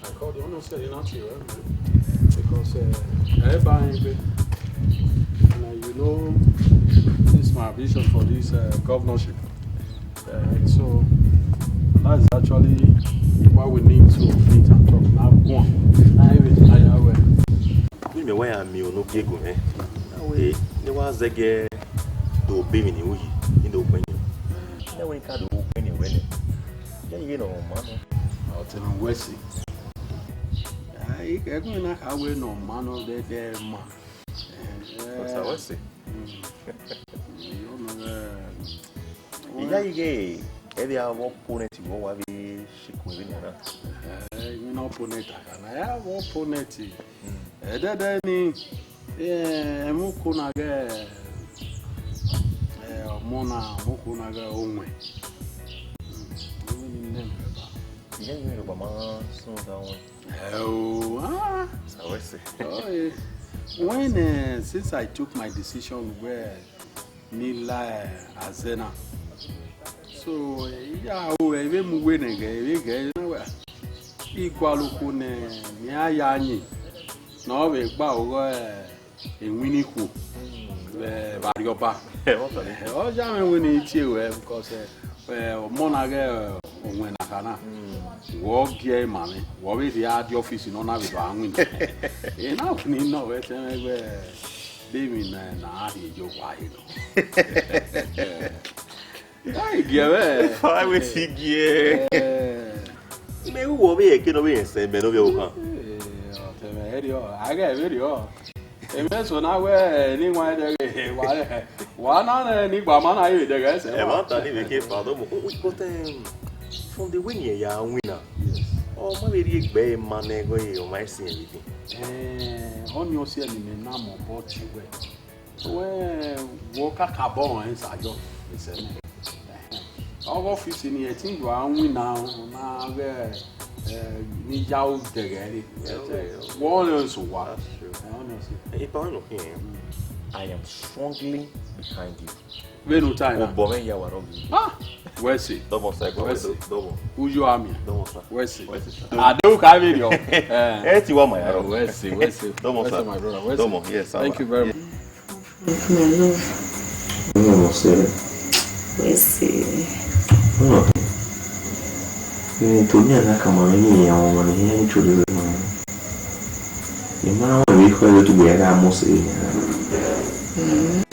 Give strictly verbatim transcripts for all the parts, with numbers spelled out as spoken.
I called you, honestly, not you, eh? Because uh, I buy him, and uh, you know, this is my vision for this uh, governorship. Uh, so that's actually why we need to meet and talk. Now, go on. Now, everything I have. Ni mẹ wa ya miẹn unu gie gu mwẹ. Na wẹ ne wa zẹgiẹ do be emwi ne u yi, ne do kpẹn yan. Ne wẹ ka do kpẹn ni wẹ nẹ. Ya ye ne ọ ma nọ. Ọtẹn wẹ si. Ai, ẹgbẹn na kha wẹ ne ọ ma nọ dẹdẹ ma. Ọsa wẹ si. Iyayi ghe, ẹvbo opponent vbe wa vbe shikun vbe nian na. Emwi ne opponent a kha na, ya vbe opponent. Ẹdẹdẹ ni, eh, ẹmwẹ uko na ghẹ, eh, ọmọ na, ẹmwẹ uko na ghẹ owẹn. Ẹmwẹ ni nẹ mwẹ ba. Iyayi ghe rhọkpa ma sunu da owẹn. Ẹo, ah. Sa wẹ sẹ. Oh, eh. When, eh, since I took my decision where mi la azẹ na. So, eh, ya ru ẹre vbe mu uwu nẹ ghẹ, vbe ghẹ na wẹ. Igualukhu ne mẹ a ya yin, ne ọ vbe gba oghọ, eh, iwinna ikhuo vbe Arriọba. Ọ ya mwẹ winna tie ruẹ, because, eh, eh, ọmọ na ghẹ, eh, owẹn na kha na. Wẹ ọ gie ẹre ma mwẹ, wẹ ọ vbe rhie a die ọfisi ne ọ na vbe do a winna. Ena winna nọ vbe tẹn mwẹ wẹ, de emwi ne a rhie ye owa ẹre nọ. Ai, gie mwẹ. Fa wẹ si gie. Eh. Mẹ ru wẹ ọ vbe rẹn ke ne ọ vbe rẹn sẹ mẹ ne ọ vbe ru khan. Eh, ọtẹn mwẹ, erriọ, a ghẹ vberriọ. Emẹ eso na wẹ ne iwan ẹdẹghe, wa, wa na rẹn ne igba ma na ye vbe dẹghe ẹsẹ. Ẹ ma ta ni vbe ke fa do mo. But, um, from the way ne irẹn ya winna, ọ ma vbe rhie egbe ẹre ma nẹ ẹghẹ ọmwa ẹse everything. Eh, ọnii ọ si ẹre ne imẹ na mobọ tie wẹ. Wẹ, wẹ ọ kakabọ rẹn sa yọ, isẹ nẹ. Ọghe ọfisi ni, ẹtin do a winna na ghẹ, eh, ni ya odẹghẹ re. Wẹ ọnrẹn eso wa. That's true. Ẹ, ọnrẹn eso. Ipa wẹ nọ khian. I am strongly behind you. Vbene u ta na. Obọ mwẹ ya wa rọ ghi. Ah, wẹ sẹ. Dọbọ sẹ, wẹ sẹ. Dọbọ. Uyo amia. Dọbọ sir. Wẹ sẹ. Wẹ sẹ sir. Ade u ka vberriọ. Eh. Ẹ ti wa ma ya rọ. Wẹ sẹ, wẹ sẹ. Dọbọ sir. Wẹ sẹ, my brother. Wẹ sẹ. Dọbọ, yes, sir. Thank you very much. My love. Ọmọ sẹ. Wẹ sẹ. Ọmọ. Ni to ni ana kama ni ni ya ọmọ ni ya ni chole we ma. Ni ma wa ri ko yo tu ya ga mo se ya. Mm.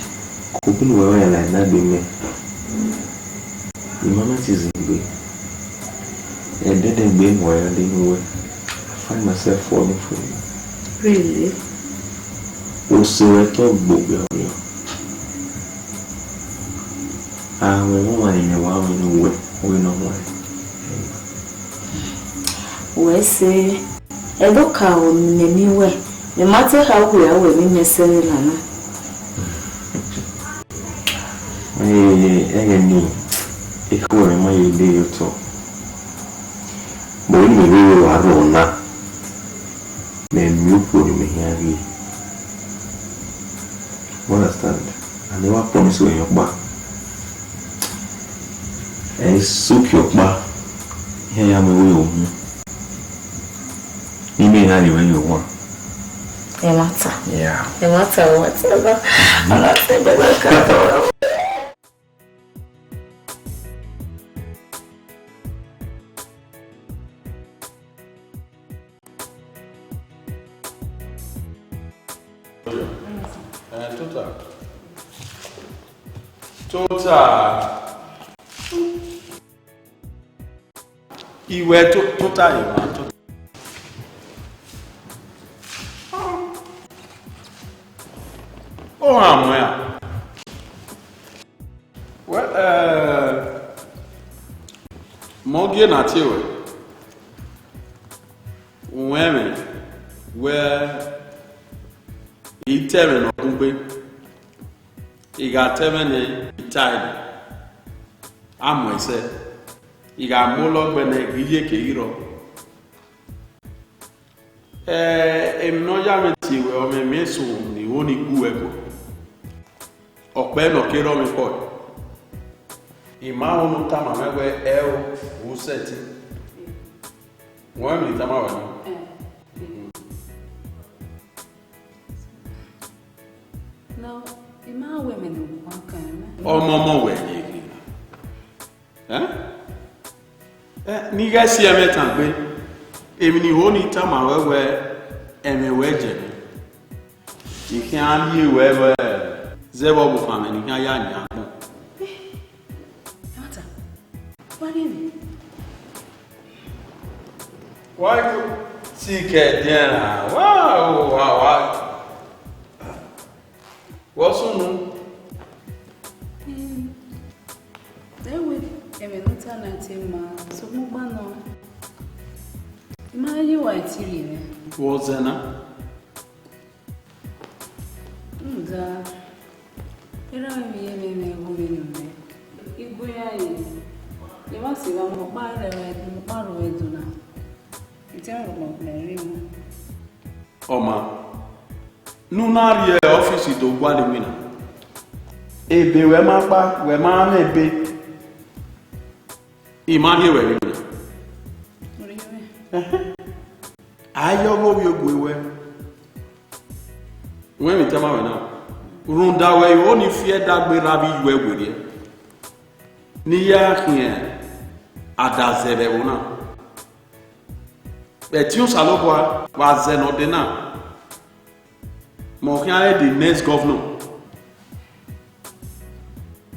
Ko bi nu wa ya la na gbe mẹ. Ni ma ma ti zin gbe. Ẹdẹdẹgbe mu ya de nu wẹ. I find myself falling for you. Really? O se wẹ tọ gbogbe ọyọ. Àwọn ọmọ wa ni mẹ wa wọn ni wẹ, wẹ nọ wọn. Wẹ sẹ, ẹdọ ka o nene wẹ, mẹ ma te kha wẹ a wẹ ne mẹ sẹ vbe lana. Ẹghẹ ni, ekhọe mwẹ ma ye de ye otọ. Mẹ ọre mẹ vbe ro aro na, mẹ miẹn okhuo ne mẹ khian ghe. You understand? And I never promise you ọkpa. Ẹ i soke ọkpa, iran ya mu ẹvbo yo mu. Imẹ na rhie ruẹ ye owa. Ẹ ma ta. Yeah. Ẹ ma ta, ẹ ma ta, ẹ ma ta, ẹ ma ta, ẹ ma ta. Eh, tota. Tota. Iwẹ to-, tota ye ma tota. O ha mu ya. Wẹ, eh, mọ gie na tie wẹ. Uwẹ mwẹ wẹ, I ta ẹmwẹ ne ọ kungbe, I gha ta ẹmwẹ ne I tae nẹ, a mu ẹsẹ, I gha mu olọgbẹ nẹ, I ghi ye ke ghi rrọọ. Ẹ, emwi ne ọ ya mwẹ tie wẹ, ọ mwẹ emwi eso ni ho ni gu wẹ guan. Ọkpẹ ne ọ ke rrọọ mwẹ kọ. I ma ho ne u tama mwẹ wẹ, ẹo, u sẹtin. Wẹ mi tama wẹ na. Eh, eh. No, I ma wẹ mẹ ne uwa kan mẹ. Ọmọ ọmọ wẹ ye ghi na. Eh? Eh, ne I ghẹ si ẹmwẹ tangbe, emwi ne I ho ni tama ruẹ wẹ, ẹmwẹ wẹ jẹ mẹ. I khian rhie ruẹ vbe zẹ vbe ọvbokhan mwẹ ne I khian ya yan agbọn. Ẹmwata, wa rhie emwi. Wa go si kẹ ẹdẹn ra, wa o, wa, wa. Vbọ sunu? Hmm. Ẹwe, ẹmwẹ ne u ta na te ma, sokpan ọkpa nọ, I ma ye uwa ẹtin rhie mwẹ. Vbọ zẹ na? Rhunmwuda, erha mwẹ vbe ye mwẹ ẹghẹ vbene u mẹ. I gu iran ye, I ma sẹ gha mu ọkpa rre ẹdẹ, mu ọkpa rre ẹdẹ na. I te rhunmwuda ne I rre emwa. Ọ ma, ne u na rrie ọfisi do gualọ iwinna. Ebe wẹ ma kpa, wẹ ma mwẹ ebe. I ma rhie ruẹ vbe iwinna. Ẹhẹn. A i ye ọghe ovbi ogue wẹ. Wẹ vbe tama wẹ na. Rhunmwuda wẹ i ho ni fi ẹdẹ gberra vbe iyuẹ werriẹ. Ne I ya khian a da zẹ vbe ẹvbo na. Ẹtin Osanobua vbe a zẹ ne ọ dee na, mẹ ọ khian re the next governor.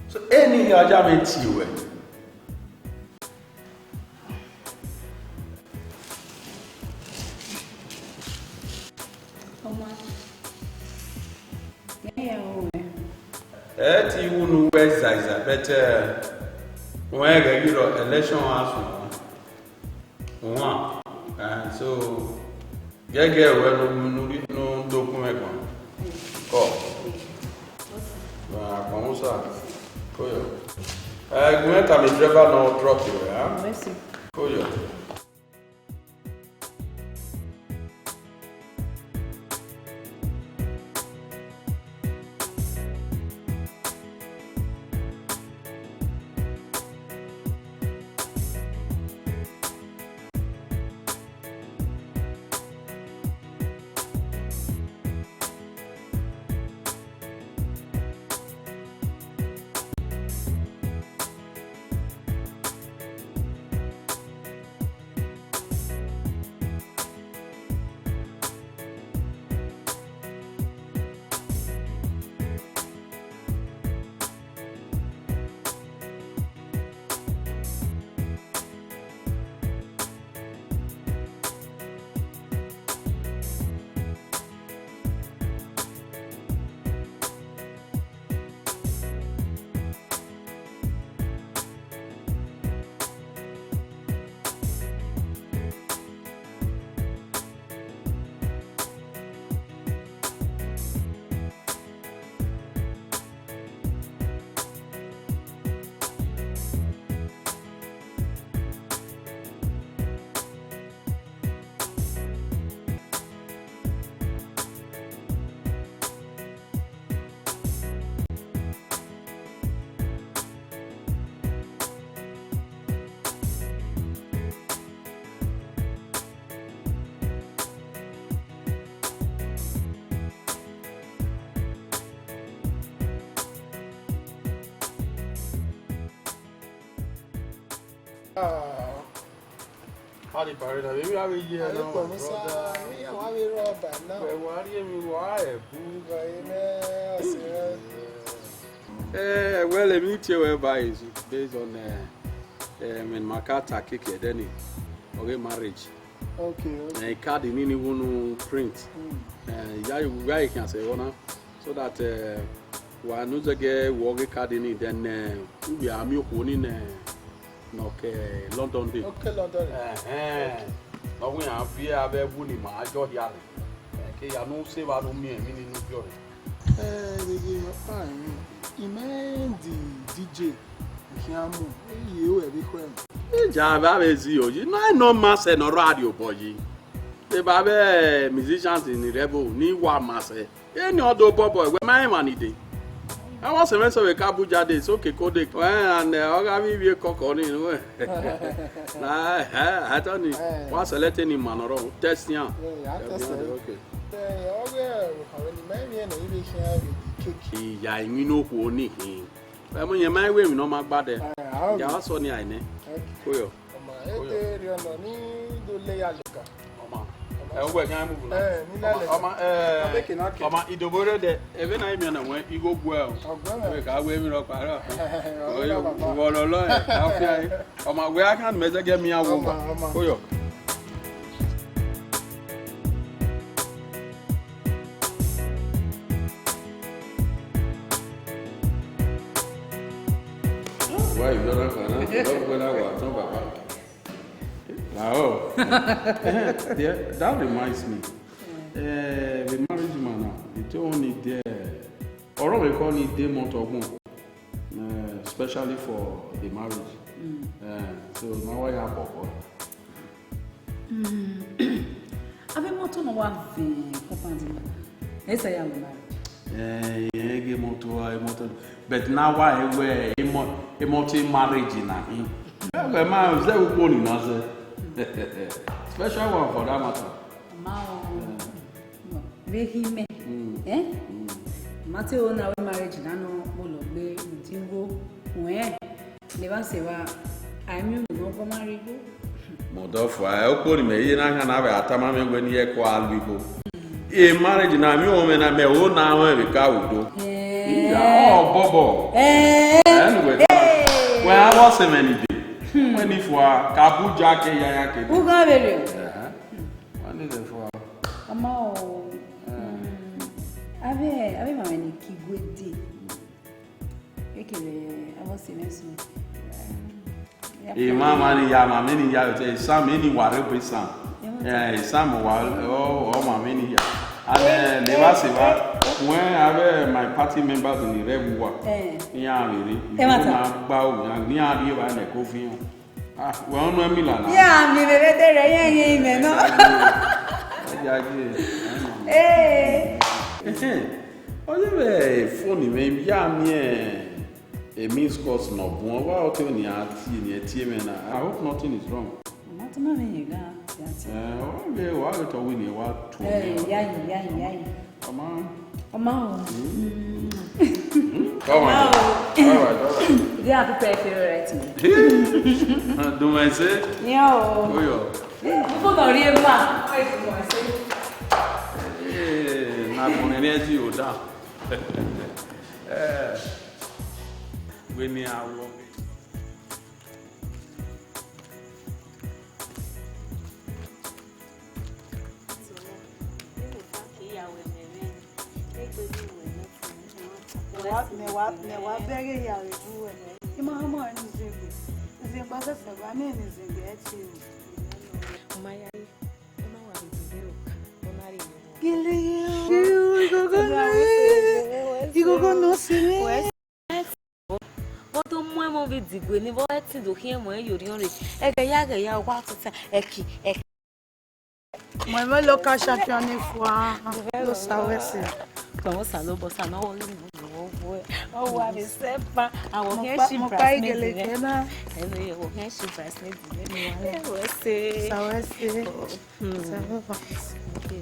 So, eni hia ya mwẹ tie ruẹ. Ọma, mẹ ya ru wẹ. Ẹ ti wu ne uwẹ zaiza, but, eh, wẹ ghẹ ghi rọ election a sunu. Uwan, eh, so, gẹgẹ ruẹ ne u, ne u, ne u do gun mwẹ guan. Kọ. Ah, kpọnmwẹ osa. Koyo. Eh, gu mwẹ tama driver ne ọ drop ruẹ, ah? Mercy. Koyo. Ah. Hadi Barina, vbe emwi a vbe ye nọ, my brother. Wẹ wa rhie emwi, wa ẹbu. Eh, well, emwi tie wẹ ba is based on, eh, eh, emwi ne ma ka ta keke ẹdẹ ni, ọghe marriage. Okay, okay. Eh, card ni ni wunu print. Mm. Eh, ya, ya khian sẹ vbọ na. So that, eh, wa ne u zẹgẹ wẹ ọghe card ni, then, eh, u vbe a miẹn okhuo ni nẹ, ne ọ ke London dee. Ọ ke London dee. Ẹhẹn. Ne ọ wẹ iran viẹ avbe ẹwu ni ma jọ hia rre. Eh, ke ya ne u sẹ evba ne u miẹn emwi ni ne u viọ rre. Eh, vbe ọkpa emwi, I mẹ di D J, I khian mu, I ye ruẹ vbe khuẹ. Ija vbe avbe zi oyi, na nọ ma sẹ ne ọ rra rrie obọ yi. Evba avbe musicians ni rre ẹvbo ni wa ma sẹ. Eni ọ do bọbọ, wẹ ma rẹn emwa ni dee. Avbe ọse mwẹ sẹ vbe ke Abuja de, so ke kode. Wẹ, and, eh, ọ gha vbe ivie kọkọ ni, wẹ. Na, eh, I tell you, wa select ni ma nọ rọ, test yan. Eh, I test it. Okay. Eh, ọ ghe, ọ ghe ni ma emwi ne I vbe khian vbe cake. Iya, emwi ne okhuo ni hin. Ẹ mu yẹn ma wẹ emwi ne ọ ma gba dẹ. Eh, I Ya wa sọ ni a nẹ. Okay. Koyo. Ọma, e te rhie ọnọ ni do le ya leka. Ọma. Ẹ, uwẹ khian mu na. Eh, ni na leka. Ọma, eh, Abeke na ke. Ọma, idobo rre dẹ, ẹvbo na i miẹn na wẹ igho guẹ o. Ọgbẹn. Wẹ ka wẹ emwi rọ kpa rọ. Ọgbẹn, baba. Uwẹ lọlọ ẹ, ka fi ai. Ọma, wẹ a kan mẹ zẹgẹ mi a wo ma. Ọma, ọma. Koyo. Why you don't have an answer? Don't go that one, no, Baba. Wow. Yeah, that reminds me. Eh, the marriage man now, the thing only there. Or we call it day month or one. Eh, especially for the marriage. Mm. Eh, so now why you have a Mm. Avbe imọto ne ọ wa vẹ compound na, ẹ i sẹ ya wẹ marriage. Eh, ẹ ghe imọto, imọto. But na wa he wẹ imọ-, imọto marriage na hin. Ẹ wẹ ma zẹ ukpo ni na zẹ. Special one for that matter. Ma o. Eh. Vbe khin mẹ. Mm. Eh? Mm. Ma te ro na wẹ marriage na nọ kpolo gbe, uti wo, wẹ, ne evba sẹ evba, a i miẹn unu ne ọ gu ọmwa rre igho. Mẹ ọdọ fua, ẹ, ukpo ni mẹ ye na khan na vbe a tama mwẹ wẹ ne I ye ẹko a lu igho. E marriage na, mẹ ọmọ mwẹ na, mẹ ho na ruẹn vbe ka ru do. Eh. Iya, ọ bọbọ. Eh. Ẹ, ne uwẹ ta. Eh. Wẹ a vbe ọse mwẹ ni dee. Hmm. Wẹ ni fua, ke Abuja ke yaya ke dee. U gha vberriọ. Ẹhẹn. Wẹ ni dee fua. Ọma o. Eh. Hmm. Avbe, avbe emwa mwẹ ni ke igue dee. Ekevbe avbe ọse mwẹ so. Emwa, emwa ni ya, emwa mwẹ ni ya, Sam, eni wa rre obọ Sam. Emwa ta. Eh, Sam wa, ọ, ọmwa mwẹ ni ya. And, eh, ne evba sẹ evba, wẹ avbe my party members ni rre vbe uwa. Eh. Iran vbe rre. Emwa ta. Iran gba o, iran, iran rri evba nẹ ko fi iran. Ah, wẹ ọnọ Emila na. Ya miẹn vbe vbe dere, ya ghe imẹ nọ. Ẹ ya ghe. Eh. Ẹhẹn. Ọ ye vbe phone mwẹ, ya miẹn, eh, missed calls nọ bun, ọ wa ọtẹn ni a tie, ni ẹ tie mwẹ na. I hope nothing is wrong. Nothing, nothing you got, yeah. Eh, ọ ghe, wa ghe tọ wẹ ni wa tuẹ. Eh, ya yi, ya yi, ya yi. Ọma. Ọma o. Mm. Mm. Come on. Ọma o. All right, all right. They are people I feel right to me. Do I say? Yeah o. Oh, yeah. Before the real man, I do I say? Eh, na gbọnọ ẹre ẹzi o da. Eh, wẹ ni a wọ. Mẹ wa, mẹ wa, mẹ wa bẹghe ya vbe bu wẹ. I ma hama ẹre ne u zẹ egbe. Zẹ egbe sẹsẹ gba, mẹ ne zẹ egbe ẹtin o. Ọ ma ya ye, ọ ma wa vbe dede ro, ọ na rhie vbe. Gele ye o. Igogo nọ, igogo nọ si mwẹ. Vbe ọ do mu ẹmwẹ ovbi digue ni, vbe ọ ẹtin do khian ẹmwẹ ẹre ye orhiọn rre. Ẹghẹ ya, ẹghẹ ya, wa tuta, ẹki, ẹki. Mẹ mwẹ local champion ni fua. Lo sa wẹ sẹ. Tọ, Osanobua, Osa ne ọ wọrọ unu, ọ wọrọ. Ọ wa vbe sẹ ban, a wọ khian shi bridesmaid nẹ. Ẹnẹ, wọ khian shi bridesmaid nẹ. Ẹ wẹ sẹ. Sa wẹ sẹ. Hmm. Sa wẹ sẹ. Okay.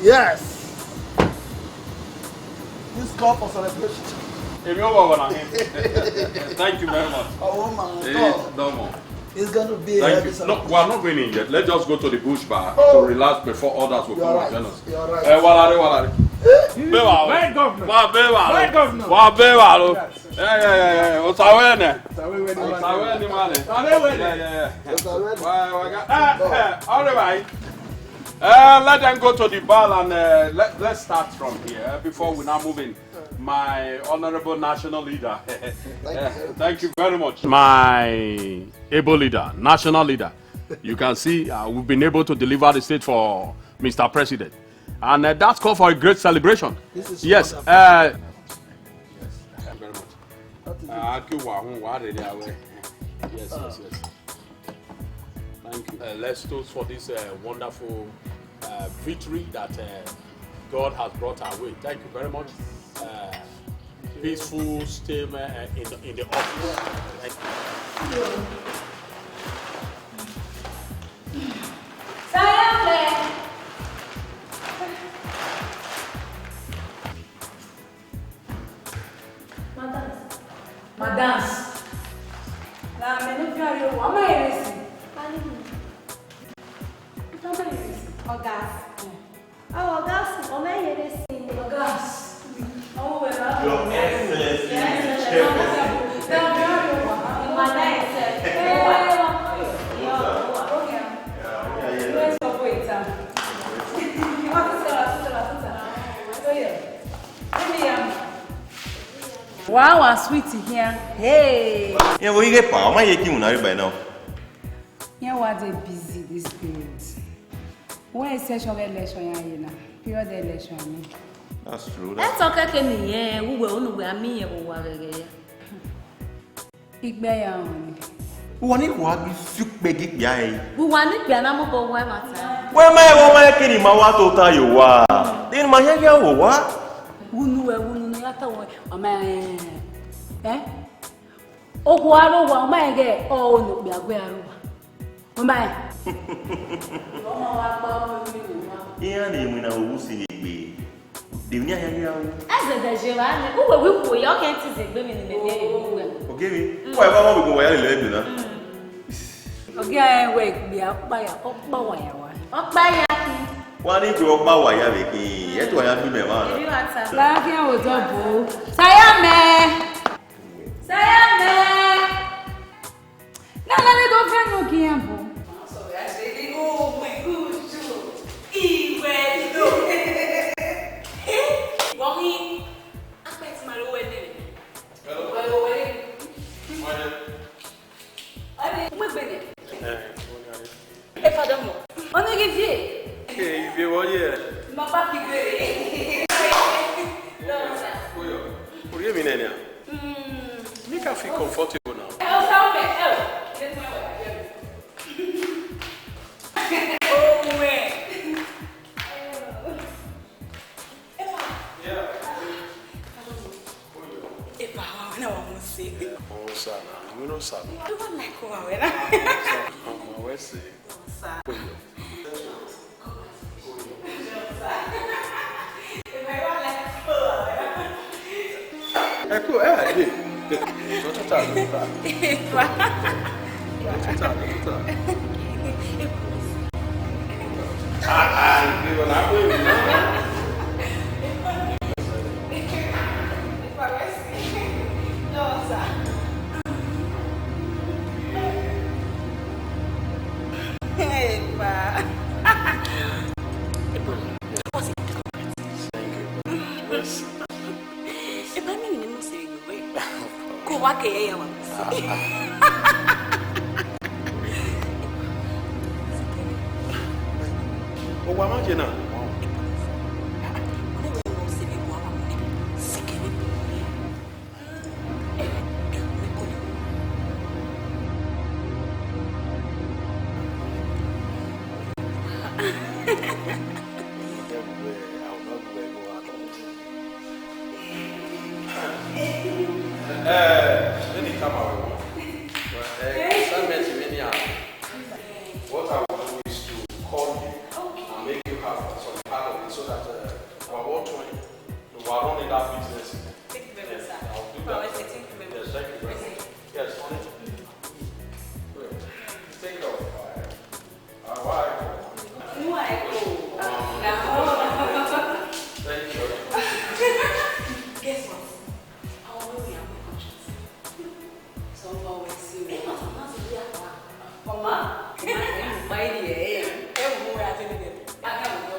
Yes. This call for celebration. Èmi ò wọ̀ wọ̀ náà. Thank you very much. Oh my God. Dọ́mọ̀. It's gonna be a Thank heavy you. No, celebration. We are not going in yet. Let's just go to the bush bar Oh. to relax before others will You are come and right. join us. You are right. Ẹ wá láre, wá láre. Beba o. My governor. Wa beba o. My governor. Wa beba o. Yes. Yeah, yeah, yeah, yeah. Osawe ne. Osawe ne. Osawe ne, man. Osawe ne. Yeah, yeah, yeah. Osawe ne. Wa, wa ga-, eh, eh, all right. Uh, let them go to the ball and, uh, let, let's start from here, uh, before we now move in. My honorable national leader. Thank you. Uh, thank you very much. My able leader, national leader. You can see, uh, we've been able to deliver the state for Mister President. And, uh, that's called for a great celebration. This is Yes, wonderful. Uh, yes, thank you very much. That is Uh, it. Aki wa hun wa rere awe. Yes, yes, yes. Thank you. Uh, let's toast for this, uh, wonderful, uh, victory that, uh, God has brought our way. Thank you very much. Uh, peaceful stay, uh, in, in the office. Thank you. Madam. Madam. La me no fi ariọ wa, ma ere si. Ọga. Our gas, ọmọ ẹyẹ rẹ si. Ọga. Your Excellency, the Chairperson. Wa wa sweet here. Hey. Iran vbe ghe pa, ọ ma ye ki mu na rre ba na. Iran wa dey busy this period. Wẹ session vbe election ya ye na, period election ni. That's true. That's Ẹtọ kẹkẹ nìyẹn, uwẹ unu wẹ a miẹn vbe owa ghẹghẹ ya. Igbe ya họn ni. Uwa ni wa ghi fi ukpẹ ghi kpia ẹre. Uwa ni kpia na mobọ wa ẹmwata. Wẹ ma ẹghẹ ọma ẹke ne ima wa tota ye owa. De ne ima hia hia vbe owa. Wunu wẹ, wunu ne ya ta wẹ, ọma ẹ, ẹ? Okhuo aro owa, ọma ẹ ghẹ ọ ne okpia gbe aro owa. Ọma ẹ. Ọma wa gba ọmọ ni owa. Iran ni emwi na vbe owa usi vbe egbe. De emwi ne a hia hia ru? Ẹzẹdẹ je vba nẹ, uwẹ vbe ikhuo ya, ọ khian te izegbe emwi ne imẹ miẹn vbe uwẹ. Ogiemwi, wa eva ọmọ vbe ikhuo wa ya lele egbe na. Ọ ghi rẹn wẹ ikpia ọkpa ya, ọkpa wa ya wa. Ọkpa ya khin. Wa ni gbe ọkpa wa ya vbe khin, ẹ te wa ya gbe imẹ mwa na. Emwi wa ta. La khian vbe odọ bo. Saya mẹ. Saya mẹ. Na la ne do fẹ no gi iran bo. Iwẹ do. Wọ́n ní apẹ̀tì máa lówó ẹni rẹ̀. Hello. Wọ́n lówó ẹni. Wọ́n yẹ. Ọdẹ mú ẹgbẹ́ rẹ̀. Ẹ, wọ́n ní adé. Ẹ padà mọ̀. Ọ̀nà igi fìyè. Ẹ, ìfẹ́ wọ́n yẹ. Màá bá kí gbé. Lọ́wọ́ sá. Orí èmi náà ni à. Mm. Make her feel comfortable now. Ẹ, ó sá ọmọ ẹ, ẹ o. Ilé tí wọ́n wà lábẹ́ mi. Ohun ẹ̀. Epa. Yeah. Epa, wa na wa mo se. Ọmọ sa na, mi no sa na. I don't like wa we na. Ọmọ we se. Sa. Ẹ kú, ẹ, ẹ, ẹ, dókítà, dókítà. Dókítà, dókítà. Ah, ah, ìgbìmọ̀ náà pé mi náà. Epa. Eba mi ni mo se yo we. Ko wa ke ya wa. O wa ma je na. Eh, let me come out. Eh, assignment many are. What I will do is to call you and make you have Ọma, ma iri ẹre. Ẹ wo, mo wẹ a te ni dẹ. A gha wo.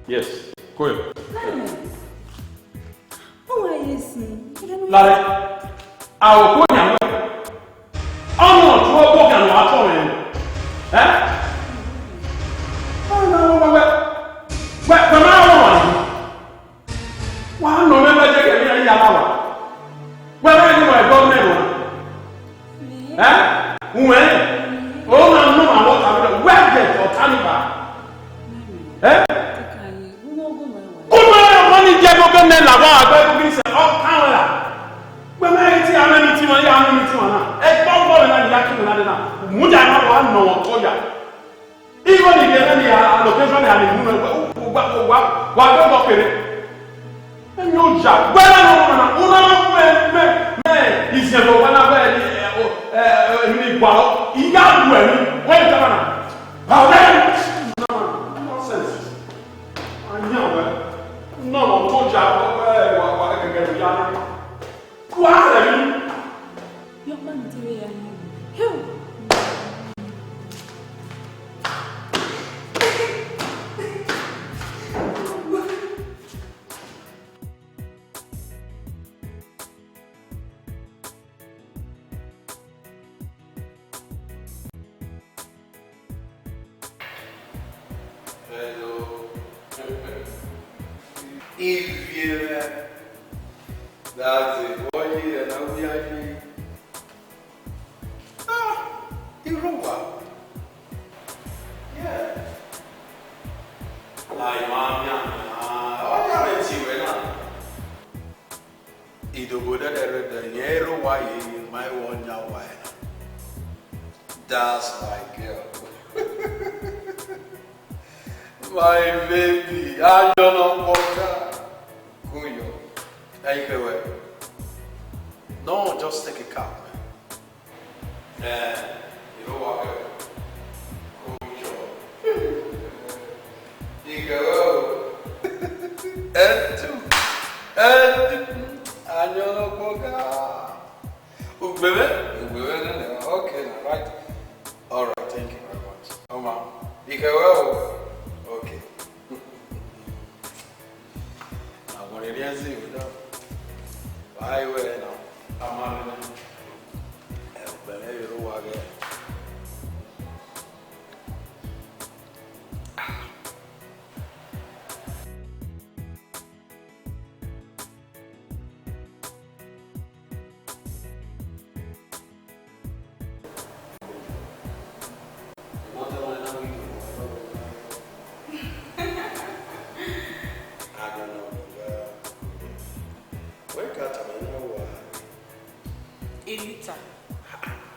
Yes, koi. Ọmwa ye sin. Lare, a ro ko yan wẹ. Ọnọmwa ọtuẹn ọkpọkhian ne ọ ra tọ mwẹ. Ẹ? Ọ na ro wẹ, wẹ, wẹ ma rọ wa. Wa nọ mwẹ wẹ je kẹ vbe iran ya na wa. Wẹ ma ghi wa gọọmẹnti wa. Ẹ? Uwẹ, ọ na nọ ma wọ ta wẹ, wẹ gẹ ọta ni ba. Ẹ? Kọmọ ọmọ ni jẹ gogo nẹ la wa, a gbe gogo sẹ, ọ kan wẹ la. Wẹ ma ti a mẹ ni ti ma, ya mẹ ni ti ma na. Ẹ kpọ wọ wẹ na, ya ki wẹ na de na. Mu ja na wa nọ wọ ko ya. Igho ni ghi ẹmwẹ ni a location ni a ni mu nẹ, wa, wa, wa, wa gbe ọgbọ kere. Emi oja, wẹ na nọ na, u na ma ku mẹ, mẹ, iziẹn vbe owa na wẹ, ẹ, o, ẹ, ẹ, emwi ni gualọ, I ya ru ẹmwi, wẹ I tama na. Ba wẹ, nonsense. A yan wẹ, nọ mọ to ja, wẹ, wa, wa, gẹgẹ ya na. Wa rẹ mi. Yọkpa ni te vbe ya ni. Heu! Hello. Ivie mwẹ. That's it. Wẹ ye ẹre na wia ye. Ah, I rre owa. Yeah. Ai, ma miẹn, ah, ọ ya mwẹ tie ruẹ na. Idobo dẹdẹrẹdẹ, irẹn i rre owa ye, ma i wẹ ọ yan owa ẹre na. That's my girl. My baby, ayọn ne ọ kpọga. Go yo. Ẹ, I khẹ wẹ. No, just take a cab, man. Ẹ, I rre owa khẹ. Go yo. I khẹ wẹ o. Ẹtu. Ẹtu. Ayọn ne ọ kpọga. Ugbẹmwẹ, ugbẹmwẹ nene. Okay, na right. All right, thank you very much. Ọma, I khẹ wẹ o. Okay. Àwọn rere ẹzẹ ìwé náà. Wàá ìwé rẹ náà. A máa rí náà. Ẹ, ugbẹmwẹ vbe rre owa ghẹ. Elita,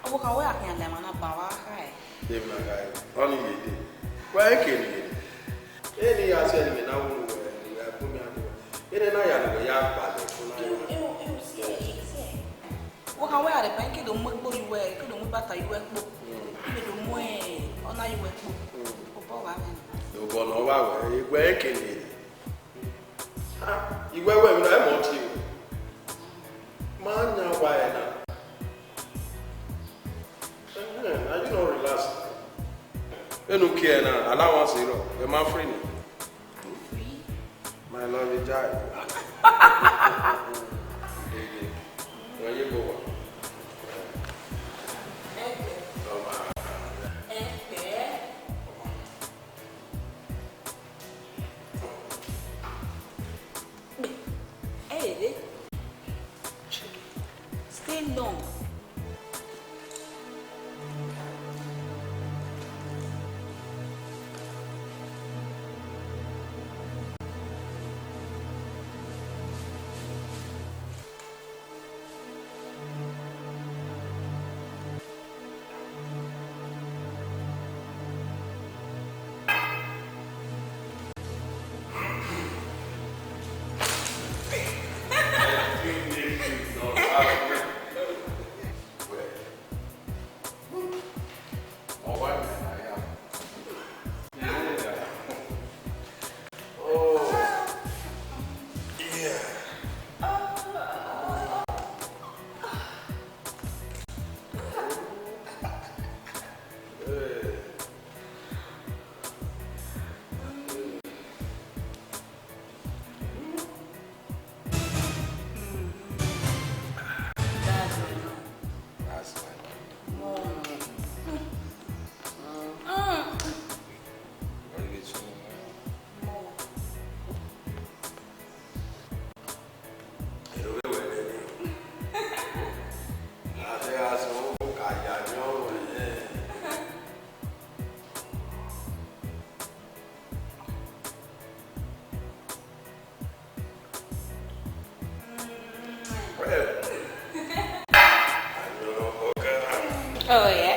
ọvbokhan wẹ a khian la emwa na ban, wa khae. Emwi na khae, ọnii ye dee. Wẹ, eke ne I ye dee. Eni ya sẹ ne imẹ na wu ne uwẹ, ne uwẹ gu mẹ agbọn. Ene na ya ne uwẹ ya gbalẹ fo na. Ewu, ewu, ewu, si ẹ, si ẹ. Ọvbokhan wẹ a rre ban, I ke do mu egbe ye uwẹ, I ke do mu ibata ye uwẹ kpo. Mm. I ke do mu, eh, ọna ye uwẹ kpo. Mm. Obọ gha mwẹ na. Obọ ne ọ gha wẹ, wẹ eke ne I ye dee. Ah, I wẹ wẹ emwi na, ẹ mọ tie o. Ma yan owa ẹre na. Ẹhẹn, na you no relax. Enu kie na, allowance rọ, ẹ ma free ni. Free? My love, you die. Wẹ ye bo wa. Ẹgbẹ. Ọma. Ẹgbẹ. Hey, hey. Stay long. Oh, yeah.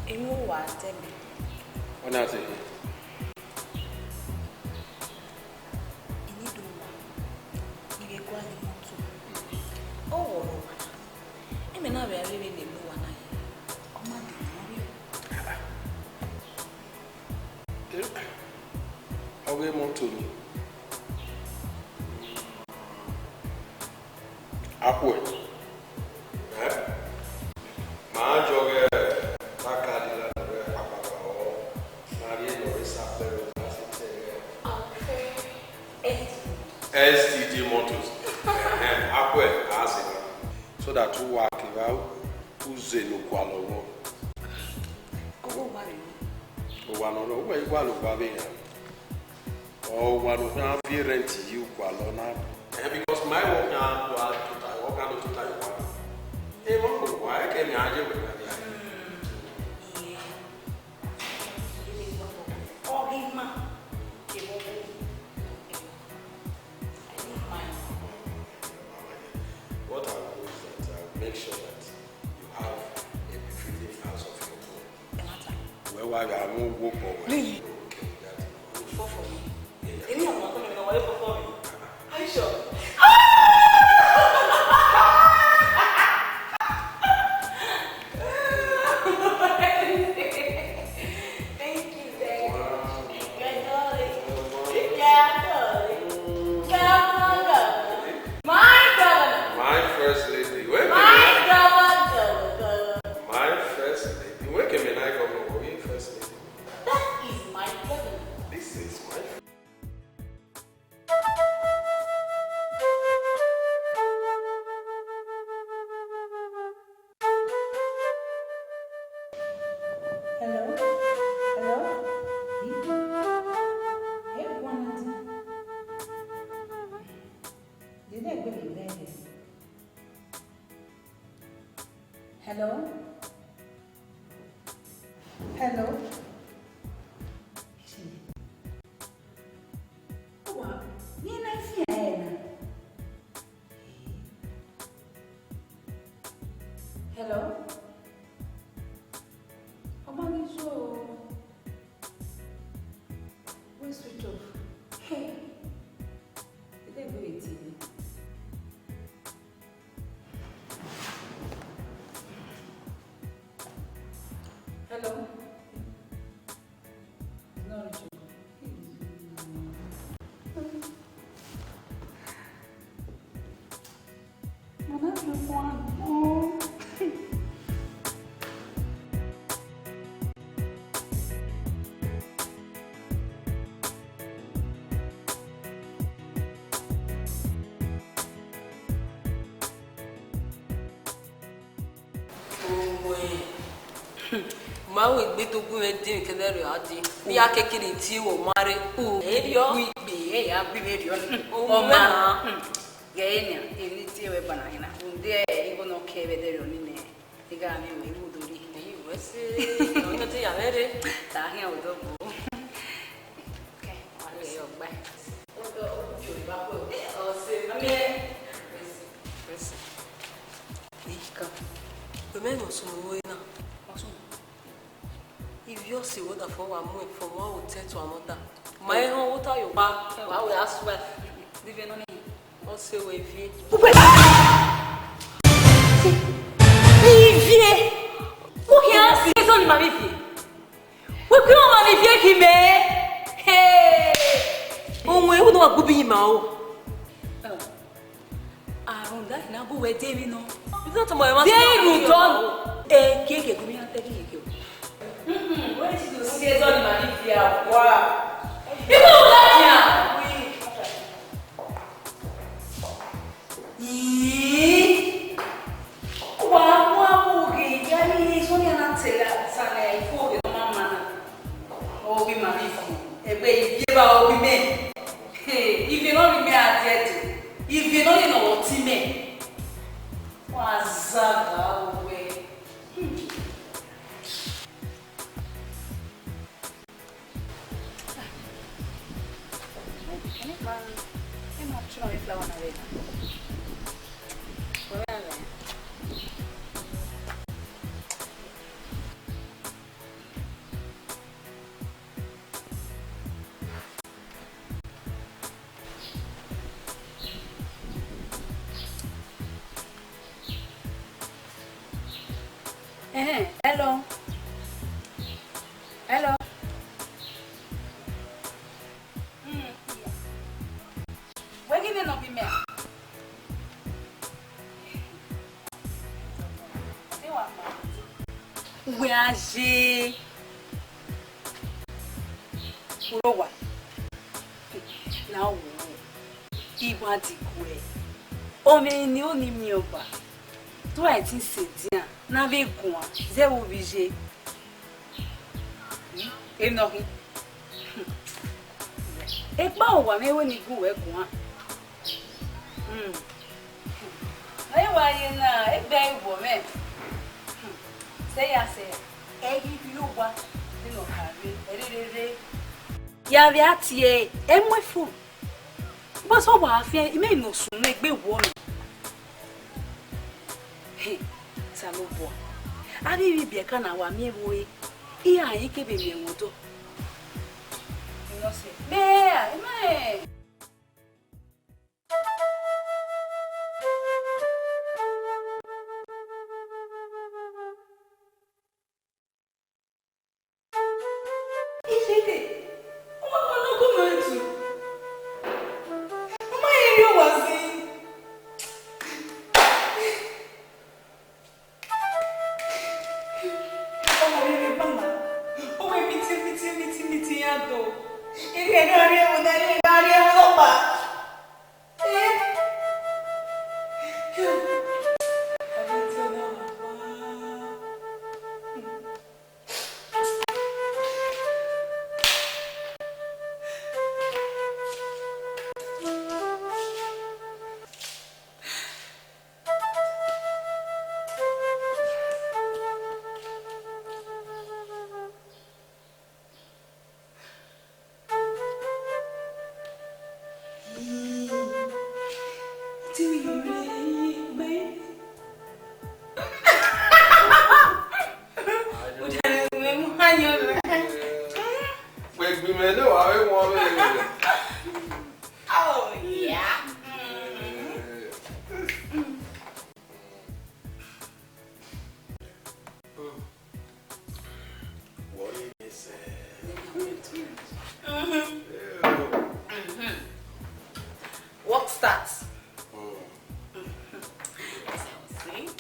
Emu wa tẹ mẹ. Ọ na sẹ. I need owa. I vbe gualọ imọto. Ọ wọrọ owa na. Imẹ na vbe a rre vbene emu wa na ye. Ọ ma dee nọ rre. Ọ ghe imọto ni. Akhuẹ. Eh? Ma jọ ghẹ taka lila na vbe akpakpa ọ, ma rhie nọ rre sa kpẹrẹ, ma si tẹ ghẹ. S T D Motors. Eh, akhuẹ, a sẹ na. So that uwa kevbe u zẹ ne u gualọ vbọ. Owa ne ọ rre, uwẹ i gualọ owa vbe yan. Ọ wa ne ọ khian viọ rent yi gualọ na. Eh, because my work na do a tota, work na do tota you want. Eh, mo ko wa, e ke mi aje we na dia. Ọ ghi ma, ke mo ko. I don't mind. What I will do is that I will make sure that you have a befitting house of your own. Ẹ ma ta. Wẹ wa gha mu wo bọ wẹ. Fall for me. Èmi àwọn akọ́nà mi náà wáyé fall for me. Are you sure? Thank you, baby. You're darling. You're darling. My governor. My first lady. Wait a minute. My governor. My first lady. Wait a minute, governor. What are you first lady? That is my governor. This is my Hello? Hello? Hey, one. Did they go to bed? Hello? Hello? Owa, ne I na fian ẹre na. Hello? Ọ ma ghi zo o. Wẹ switch off. Hey. Ede gbe vbe tie. Hello? It's not reachable. Mama, you want more? Owe. Ma wẹ egbe do gu mwẹ din kẹdẹ rriọ a din. Iran kekere tie wẹ ọ ma rre. Erriọ. Gu igbe, ẹ ya gu mwẹ erriọ ni. Owe. Ọ ma na. Ghẹ nian, emwi ne I tie ruẹ banbanna na. Rhunmwuda igho ne ọ kẹ vbe ẹdẹrriọ nii nẹ, I gha miẹn wẹ I vbe do rrie. Eyi, wẹ sẹ, ọ nọ te ya mwẹ rre. Ta khian odọ gbo. Kẹ, wa ghe ọgba. Odọ, odọ, odọ, odọ, ọ sẹ, amẹ. Wẹ sẹ. Ika. Wẹ mẹ ne ọ sunu ru ẹre na. Ọ sunu. Ivbi ọse wẹ ọdafẹn wa mu from one hotel to another. Ma i họn vbe ota ye ọkpa, wa wẹ housewife. Dibẹ nọ nii. Ọ sẹ wẹ ivie. Upe. Ivie. Mo khian si ẹzọ ne ima vbe ivie. Wẹ kue ọmwa ne ivie khin mẹ. Hey. Ọmwa, u do wa gu ubi yi ma o. Rhunmwuda I na gu wẹ de emwi nọ. Deghẹ I rhunmwuda, ekieke gu mwẹ iran te ghi yeke o. Wẹ te do si ẹzọ ne ima ni viọ owa. I gu wẹ ladian. Ii. Wa mu aro ghe, ya ni sọnia na tẹla, tana ifo ghe ne ọ ma ma na. Ovbi ima ni fo, ẹgbẹ ivie vbe ovbi mẹ. Hey, ivie ne ọ rhie mẹ a diẹdẹ, ivie ne ọ ye ne ọ vbe ọtẹn mẹ. Wa zagha owẹ. Hmm. Chọnmwẹ flower na vbe na. Wẹ vbe a vbe. Ẹhẹn, hello. Hello. Mm, yeah. Wẹ ghi vbe nọ bi mẹ a? Uwẹ a ye. Uro wa. Na wo. Iwadigue. Ọmọ ni oni miẹn ọba. Do I think say dia na vbe guan zẹ wo vbe ye. Enọ hin. Ekpa uwa mwẹ wẹ ne I gu wẹ guan. Hmm. Ẹ wa ye na, egbe ẹre wọ mwẹ. Hmm. Sẹ ya sẹ, ẹ ghi rhie owa, ne ọ ka rre, ẹ rherere. Ya vbe a tie, ẹ mu ẹfo. Bọsọ wa fian, imẹ ne ọ sunu egbe wọ nọ. He, Osanobua, avbe ivbi ẹka na wa miẹn vbe ore, iran i kevbe miẹn mwẹ odọ. Mẹ, mẹ. Ifete, ọ ma ma nọ gọmọ ẹtu. Ọ ma rẹn rhie owa zẹ. Ọ ma rhie rhie banna. Ọ wẹ miti, miti, miti, miti ya do. Erriọ ne a rhie ẹvbo na, erriọ ne a rhie ẹvbo nọkpa. Wẹ gbe imẹ ne wa vbe wọn vbe. Oh, yeah. Mm. Wọ rẹn sẹ. Mhm. Mhm. Work start. Mm. Mhm.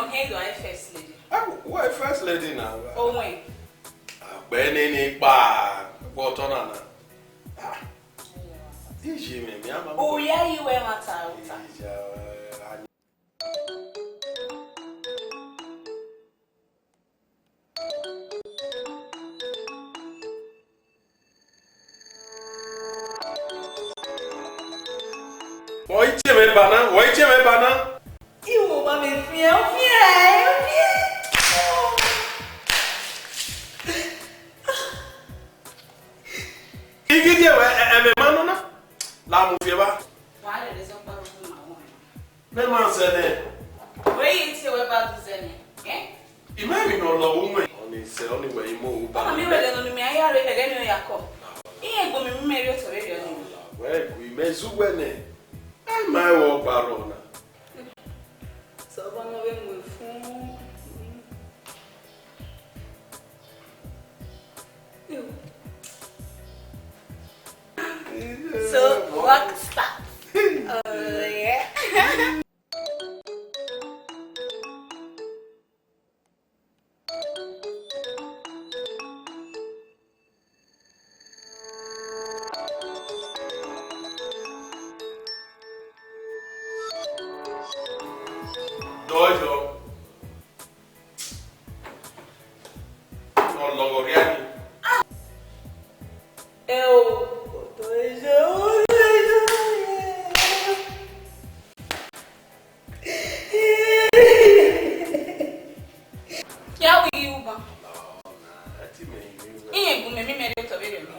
Ọhẹn do ẹ first lady. Wẹ first lady na. Owen. Agbẹnẹ ni kpa, vbe otọ na na. Ah, iye mwẹ, mi a ma. Oya yi wẹ ma ta ota. Iya, a Wọ i tie mwẹ ba na, wọ i tie mwẹ ba na. Iwo ma vbe fian, ọ fian, ọ fian. Igidi ẹwẹ, ẹ, ẹmwẹ ma nọ na, la mu fi evba. Wa lele zẹ ọkpa ro ma wọ. Mẹ ma zẹ nẹ. Wẹ ye tie wẹ ba du zẹ nẹ, eh? I ma emwi ne ọ lọ vbe uwẹ. Ọni sẹ, ọni wẹ i mu ba. Ọna mi wẹ lẹ nọ ne mẹ a ya rre ẹghẹ ne ọ ya kọ. Iran egbe mi mẹ rhie otọ rre rriọ ni. Wẹ gu imẹ zu wẹ nẹ. Ẹ ma ẹvbo ọgba rrọọ na. Sẹ ọba ne ọ vbe mu efun. So, work start. Oh, yeah. Ọ lọghọ rhia ni. Ẹ o, ọtọ ẹzẹ, ọtọ ẹzẹ. Ya wi yi uban. Iye gun mẹ, mi mẹ rhie otọ vberriọ nẹ.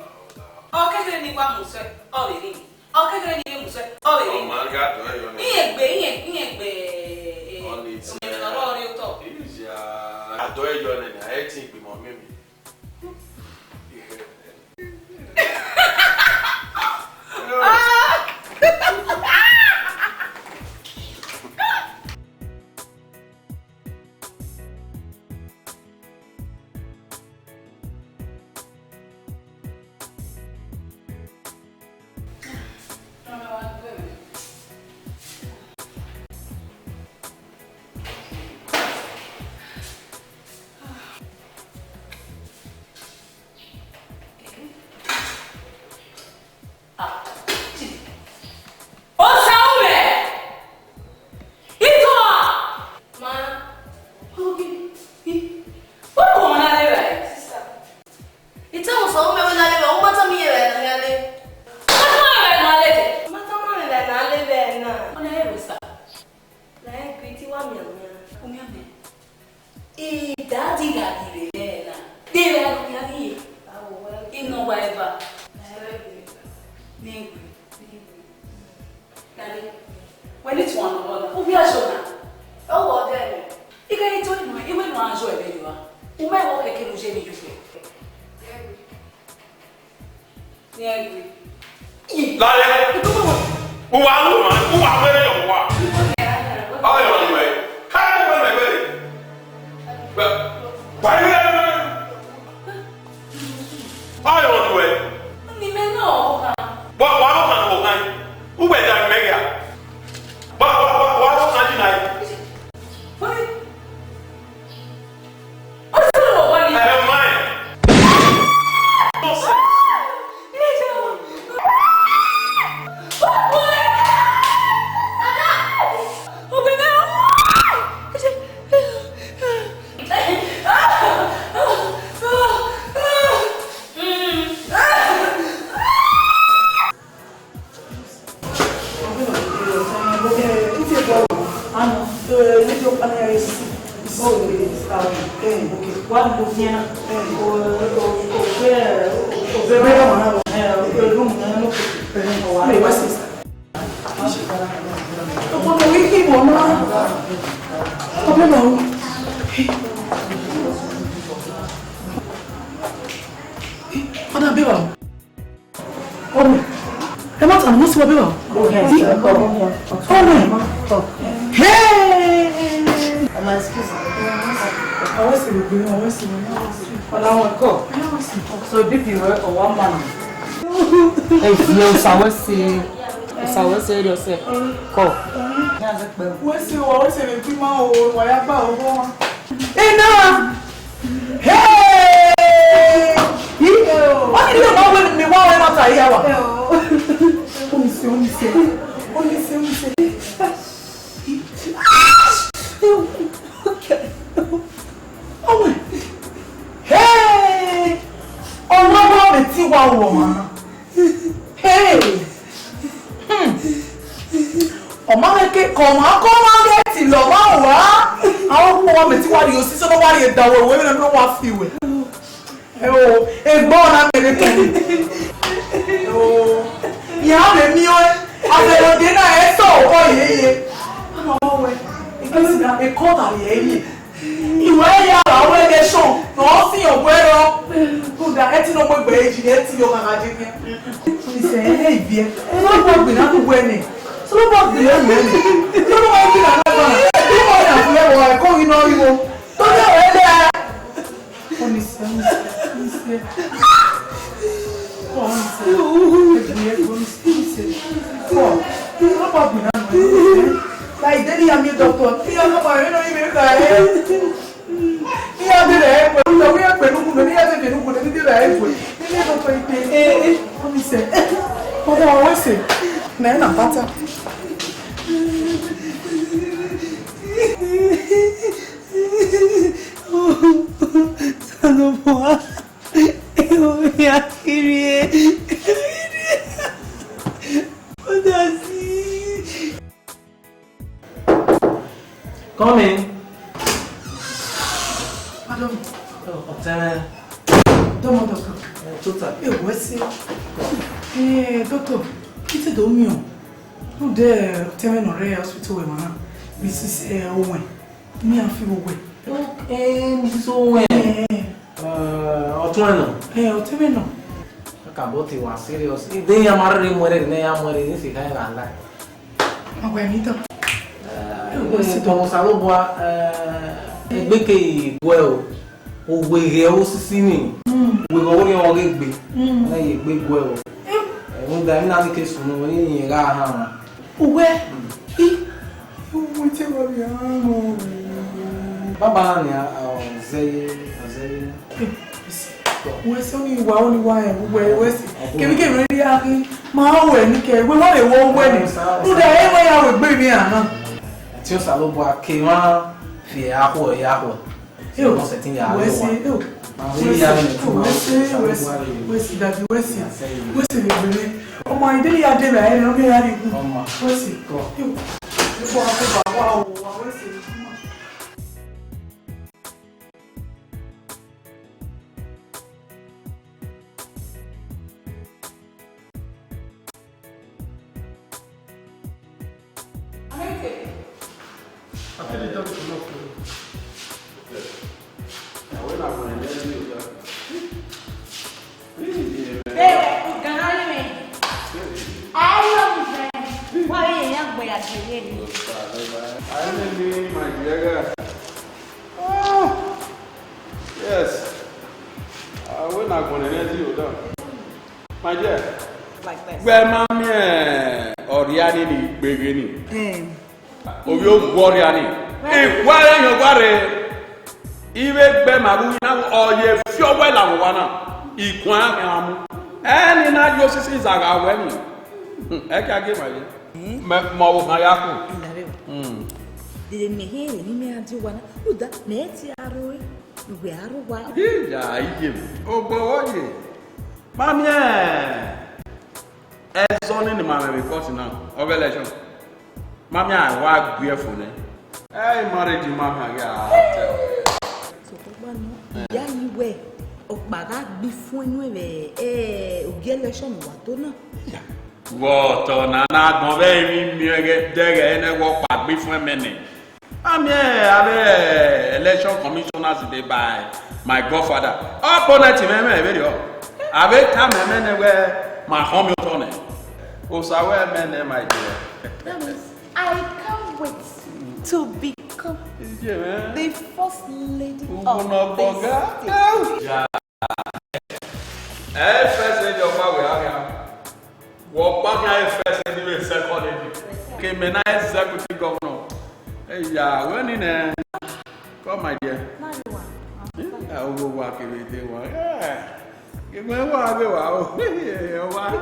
Ọ kekere ne I wa mu sẹ, ọ vbe rhie. Ọ kekere ne I vbe mu sẹ, ọ vbe rhie. Ọ ma gha dọẹ yọ nẹ. Iye gbe, iye, iye gbe, eh, Ọ ni tiẹ. Ọmọ ne ọ rhie otọ. Iya, a dọẹ yọ nẹ, a i tin igbimọ mẹ mi. Osa umẹ! Itohan! Ma, ogi, i, wẹ kọ ọmọ na le vbe? Sista. Itohan, Osa umẹ wẹ na le vbe, ọ ma tama iye vbe na hia le. Ọ ma tama iye vbe na le vbe. Ọ ma tama iye vbe na le vbe na. Ọ na ẹ Osa. Na ẹ Kristi wa mianmian. U mianmian. Idadi gha ghi rre na, de vbe a nọ khian ghi ye? Ino wa eva. Ne egbe. Dani, wẹ ne tuan nọ na, u via zọ na. Ọ wọ dẹ nẹ. I ghe to nọ, I wẹ nọ a zọ ẹmwẹ yọ a. U ma wọ kẹkẹ mu je mi yu fẹ. Ni egbe. Lale. Uwa lu ma, uwa wẹrẹ yọ wa. Ayo ni wẹ. Ka ni wẹ mẹ wẹrẹ. Wẹ. Wa ni wẹ. Ayo ni wẹ. Ni mẹ na o ha. Wa, wa lo kan o kan. U wẹ da mẹ ya. Wa, wa, wa, wa lo kan ni na. Wẹ. Ọna beba o. Ọmọ, ẹ ma ta, mo si wa beba o. Ọmọ, ọmọ, hey! Ọmọ, excuse me. Ọwọ́ sì lè gbé, ọwọ́ sì lè gbé. Ọlá wọn kọ. So deep in your one man. Hey, yo, Osa wẹ sẹ, Osa wẹ sẹ yourself. Kọ. Wẹ sẹ, wẹ sẹ, lè bí ma o, wà á gbà owó wọn. Enough! Hey! Wọ́n ti ní ọmọ wẹ́n mi wá wẹ́n náà tàyí àwà. Oníṣẹ́, oníṣẹ́, oníṣẹ́, oníṣẹ́. Ọmọ, hey! Ọlọ́wọ́ mi ti wá wọ̀ wọ́n. Hey! Hmm. Ọ ma mwẹ ke, ke ọmwa, ke ọmwa ghẹ ti lọ ọmwa ua. Avbe ọmwa mẹ ti wa rhie osi, sẹ ne ọ wa rhie da wẹ, wẹ vbene ọ wa fi wẹ. Ẹ o, egbe ọna mẹ vbe tẹn. Ẹ o, iran vbe miẹn ọẹn, a vbe rhode na, ẹ sẹ ọkọ yeye. Ama wẹ, ekesi na, ekọ ta rhie ẹre. Iwẹ ya ra wẹ election, ne ọ si yọ wẹ rọ. Kódà, ẹ ti nọ mu egbe eji, ẹ ti yọ gha gha je khian. Isẹ ẹ ibiẹ. Sọlọbọ gbinna ku wẹ nẹ. Sọlọbọ gbinna wẹ nẹ. Sọlọbọ gbinna na ba. Sọlọbọ ya fu ẹvbo ẹko ghi nọ igho. Tọjọ wẹ lẹ. Onisẹ, onisẹ, onisẹ. Onisẹ. Onisẹ. Sọlọbọ gbinna wẹ nẹ. Like, deni ya miẹn doctor, iran nọ ma rẹn nọ ivbi kha ẹre. Iran de rẹ ẹgbẹ, iran wẹ ẹgbẹ nuku nẹ, iran de rẹ ẹgbẹ. Iran nọ tọ ite. Ee, ee, ọmọ isẹ. Ọmọ ọwọ ẹsẹ. Nẹ na bata. Salomon, Ọtẹn mwẹ. Dọmọ, doctor. Ẹ, tota. Ẹ, wẹ sẹ. Ẹ, doctor, I te do miẹn. Rhunmwuda ọtẹn mwẹ ne ọ rre hospital ẹmwẹ na, Mrs, ẹ, Owen. Ne iran fi vbe uwẹ. Ẹ, Mrs Owen. Ẹ. Ẹ, ọtẹn mwẹ nọ. Ẹ, ọtẹn mwẹ nọ. Kakabọ te wa serious. Ẹ, de iran ma rre mu ẹre, ne iran mu ẹre, ne I fi kha iran la. Ma wẹ ni dan. Ẹ, Osalobua, ẹ, egbe ke guẹ o. Uweghe osisi ni, uweghe ọghe ọghe egbe, na ye egbe guẹ o. Ẹ, rhunmwuda emwi na ni ke sunu, ne I gha hama. Uwẹ, I, uwẹ te wa vbe hama. Baba na ni a, ọ, zẹye, ọ zẹye. Wẹ sẹ ọni wa, ọni wa, ẹ, uwẹ, wẹ sẹ. Kevbe kevbe ne I ya ghi, ma wẹ ni kẹ, wẹ wa vbe wọ uwẹ ni. Rhunmwuda ẹ wa ya wẹ egbe mẹ a na. Ẹtin Osalobua ke mwa fi ẹre akhuẹ, ẹre akhuẹ. Yo, wẹ sẹ, yo. Wẹ sẹ, wẹ sẹ, wẹ sẹ, daddy, wẹ sẹ. Wẹ sẹ vbe gbele. Ọmọ, I didn't ya de vbe ẹre, ọ ghi ya rhie gu. Wẹ sẹ. Yo. Before I go back, wow, wow, wẹ sẹ. Yes. Avbe ne agbọn nẹ zero down. My dear, like this. Wẹ ma miẹn ọrria ni ni gbeghe ni. Em. Ovbi oguọrria ni. Well, ikhuẹrhẹ yan owa rre. Ivbe gbe ma vbe uyi na, ọ ye fi ọwẹ la vbe owa na. Ikuan khian mu. Ẹni na yo sisi zagha wẹ ni. Ẹ kia gie ma ye. Hmm? Mẹ, mẹ ọvbokhan ya khin. Ila rre o. Hmm. Dede mẹ he ere ni mẹ gha die owa na, rhunmwuda mẹ te aro ẹre, ne uwẹ aro owa. Iya, iye mẹ, obọ vbe ọ ye? Ma miẹn ẹzọ nii ne ima mwẹ vbe court na, ọ ghe election. Ma miẹn a wa gbe ẹfo nẹ. Ẹ i marriage ma hanghe a tẹ. Sokpan gba nọ, iya yi wẹ, ọkpa gha gbe ifuẹn nuẹn vbe, eh, ogie election ne wa to na. Vbe otọ na na gbọn vbe emwi miẹn ghẹ dẹghẹ nẹ wẹ ọkpa gbe ifuẹn mẹ nẹ. A miẹn avbe election commissioners dey by my godfather. Opponent mwẹ mwẹ vberriọ. A vbe tama ẹmwẹ nẹ wẹ ma họn miẹn otọ nẹ. Osa wẹ mẹ nẹ, my dear. That means I can't wait to become Iye mwẹ. The first lady of this state. Ugbọnọ gbọga. Yeah. Ẹ first lady ọkpa wẹ a khian. Wẹ ọkpa khian ẹ first lady vbe second lady. Ke mẹ na executive governor. Ẹ ya, wẹ ni nẹ. Come, my dear. Now you are. Ẹ, owa kevbe de wa. Ẹ, kevbe wa vbe wa o. Ẹ, wa.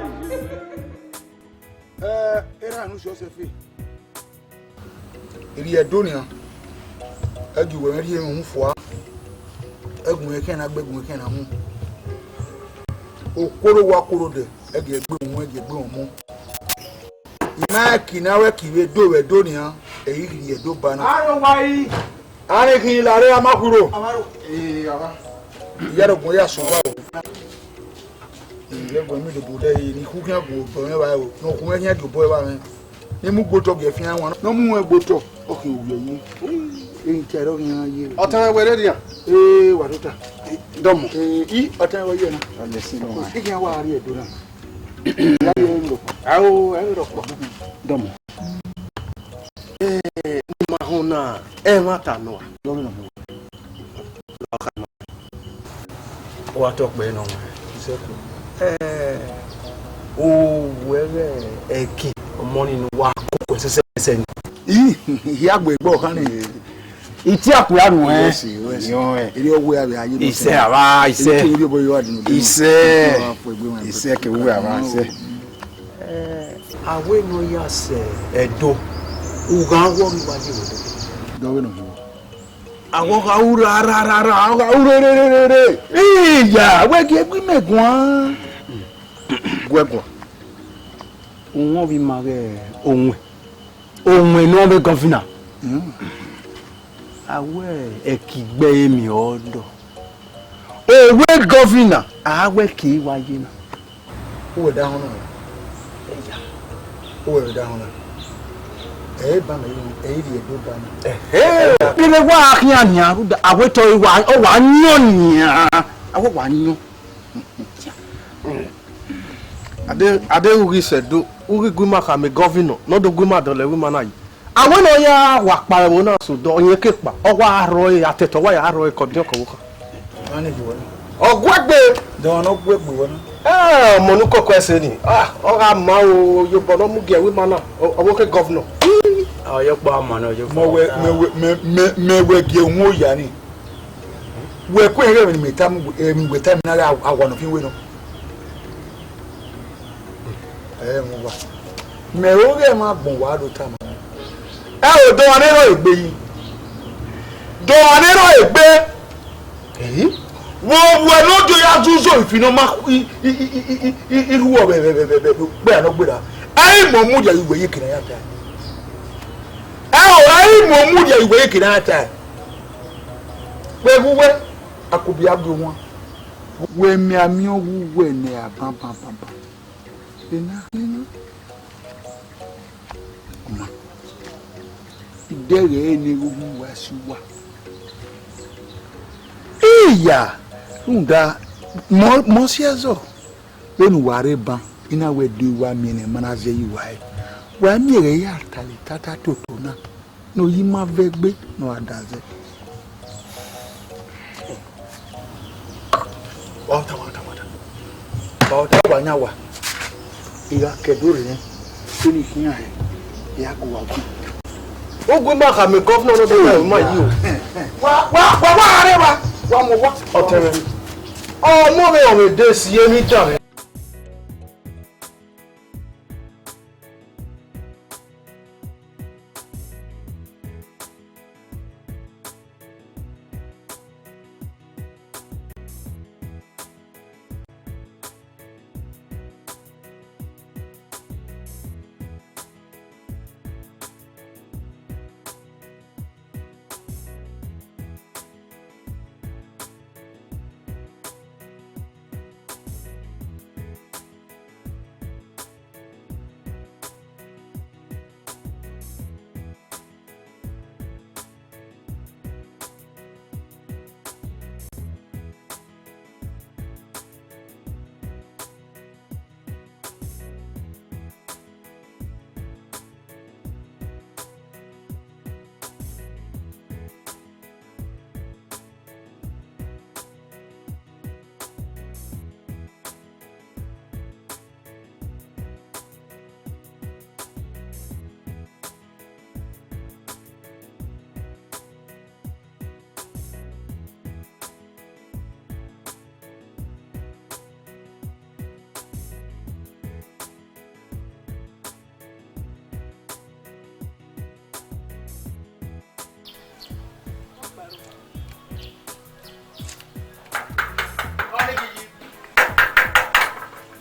Ẹ, erha ne usi ọsẹ fe. Erriọ Ẹdo nian, ẹ gie uwẹ mwẹ rhie emwi uhunmwu fua, ẹ gu mwẹ khian na gbe, ẹ gu mwẹ khian na mu. Okuo rre owa, okuo rre odẹ, ẹ gie gbe uhunmwu, ẹ gie gbe uhunmwu. I ma rẹn eki ne a ru ẹki vbe do vbe Ẹdo nian, ẹ i rhie Ẹdo ba na. Aro wa yi. Arhin khin la rre, a ma khuiro. A ma ro. Ee, a ma. Iyarhegbe ya sẹ owa o. Ẹgbẹe mi do bu odẹ yi, ne ikhu khian gu obọ mwẹ vba ẹvbo, ne okhuo mwẹ khian gie obọ evba mwẹ. Ne mu gbe otọ gie fian wan, ne ọ mu mwẹ gbe otọ, ọ khian ovbi ẹre. Ehin, te ẹre ọ khian ye. Ọtẹn mwẹ wẹ rre nian? Ee, wa tota. Dọmọ. Ee, i ọtẹn mwẹ wẹ ye na. Alẹ si nọ. I khian wa rrie Ẹdo na. Ya ye rọkpọ. Ao, ẹ rọkpọ. Dọmọ. Ee, ne ima họn na, ẹmwata nọ a. Dọmọ nọ. Ọ wa tọ kpẹẹ nọ. Ẹ, owẹ ghẹ ẹki ọmọ ni ne uwa koko ẹsẹsẹ ni. I, I ya gbe egbe ọkhan ni. Itiakua ruẹn. Yes, yes. Yọ, ẹ. Erriọ wẹ avbe a ye nọ. Isẹ avba, isẹ. Erriọ kevbe obọ yọ adunu. Isẹ. Erriọ wa fo egbe wan. Isẹ kevbe uwẹ avba, isẹ. Ẹ, a wẹ ne ọ ya sẹ Ẹdo, u gha wọ ghi wa ye vbe odẹ. Dọghe nọ. Awọ gha ru ra ra ra ra, ọ gha ru re re re re re. Iya, wẹ gie gbe imẹ guan. Guẹ guan. Uwọnvbi ma ghẹ Owen. Owen ne ọ vbe gọvina. Mm. A wẹ ẹki gbe ẹre miẹn ọdọ. Owe gọvina, a wẹ ke wa ye na. Uwẹ da họn na. Uwẹ da họn na. Ẹ i ba mẹ, ẹ i rhie ẹdẹ ba mẹ. Ẹhẹ. Vbene wa khian nian rhunmwuda, a wẹ te ọ wa, ọ wa yọn nian. A wẹ wa yọn. A deghẹ, a deghẹ u ghi sẹ do, u ghi gu ima khama gọvina, ne ọ do gu ima dọlọ ẹvbo ima na yi. A wẹ ne ọ ya wa kpao ẹvbo na sẹ odọ, ọ yẹn ke kpa, ọ wa rrọọ ẹre, atẹtẹ ọ wa ya rrọọ ẹre ke ọdiọn ke ọvbokhan. Manage wẹ na. Ọ gu egbe. Dọmọ ne ọ gu egbe wẹ na. Ẹ, ọmọ ne ukoko ẹse ni. Ah, ọ gha ma o, ye obọ ne ọ mu gie ẹvbo ima na, ọ, ọvbokhan gọvnọ. Ọ ye ọkpa ọmọ na, ọ ye ọkpa. Mẹ wẹ, mẹ wẹ, mẹ, mẹ, mẹ wẹ gie uhunmwu oya ni. Wẹ ku ẹre ẹmwẹ ne imẹ tama, emwi wẹ tama na gha awa nọ fi wẹ nọ. Ẹ mu wa. Mẹ ọghe ma gbọn wa do tama. Ẹ o, dọmwa ne rrọọ egbe yi. Dọmwa ne rrọọ egbe. Ẹhẹn. Vbe owẹ ne ọ do ya zuzo ifi ne ọ ma khu-, i, i, i, i, i, i, i rhuọ vbe, vbe, vbe, vbe, vbe, vbe, gbe a nọ gberra. Ẹ i mọ mudia ye uwẹ ye kere ya ta. Ẹ o, ẹ i mọ mudia ye uwẹ ye kere ya ta. Vbe ghe uwẹ, a ku biẹ a gie owan. Wẹ mianmian ọghe uwẹ nẹ a banbanbanban. Ena, ena. Ọma, idẹghẹ ẹre ne ghogho uwa si uwa. Iya, rhunmwuda, mọ, mọ si ẹzọ, vbene uwa rre ban, I na wẹ do wa miẹn ne ma na zẹ ye uwa ẹre. Wa miẹn ẹghẹ ya ta lele tata toto na, ne oyi ma vẹ egbe ne ọ gha danzẹ. Wa ta, wa ta, wa ta. Wa ta, wa yan wa. I gha ke ẹdẹ rre, vbene I khian hẹ, I gha gu uwa gu. Ugu ima khama gọvnọ ne ọ do ma yi o. Wa, wa, wa, wa rre wa. Wa mu wa. Ọtẹn mwẹ. Ọmọ mwẹ ọmwa de si emwi dan mwẹ.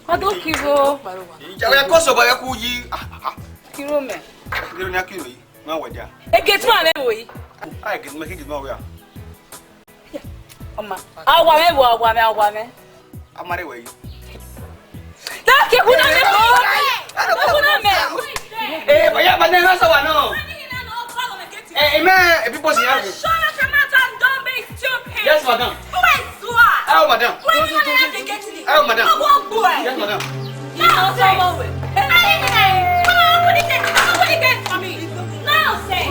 Ọdọ kiro. Ìjà rẹ kó sọ̀bọ̀ rẹ kú yí. Kiro mẹ. Kiro ni a kiro yìí. Má wẹ̀ dí a. Ege tí màá mẹ́ wò yìí. A ege tí mẹ́ kí ege tí má wẹ̀ a. Ọmọ, awa mẹ wo awa mẹ, awa mẹ. A ma rre wẹ yi. Daki, who don't know? Who don't know? Eh, but yeah, but then that's our no. Eh, eh, man, eh, people see you. Shut up your mouth and don't be stupid. Yes, madam. Who is Zua? Oh, madam. Where you gonna have to get to the? Oh, madam. Yes, madam. Now say. Hey, hey, hey. Come on, what is it? Come on, what is it for me? Now say.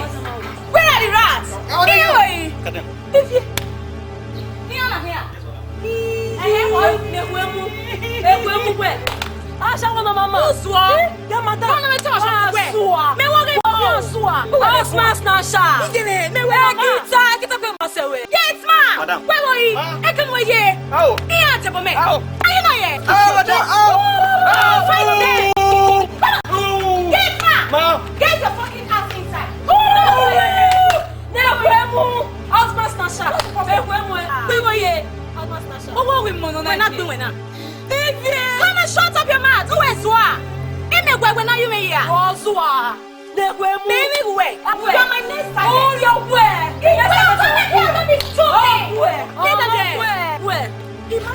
Where are the rats? Anyway. If you, here, here. Eh, eh, ekwemu, ekwemu wẹ. Ashawo na mama. Usua. Ya madam. Wana me tell Ashawo wẹ. Usua. Me wa ge usua. House master sha. Igene, me wa. Eh, kita, kita pe ma se we. Gate man. Madam. Where were you? Ma. Eke mo ye. Ao. Ni a te bo me. Ao. Ayi na ye. Ao, madam. Ao. Ao, fight there. Gate man. Ma. Get your fucking ass inside. Ekwemu, husband snatcher. Ekwemu, ekwemu ye, husband snatcher. Owó wi mọ nọ na. Wẹ na gbe wẹ na. Come and shut up your mouth. Who is Zua? Ime wẹ wẹ na you me here. Oh, Zua. They were moved. Baby, wait. You are my next target. Oh, your way. You are gonna kill me. Stop it. Where? Get out there. Where?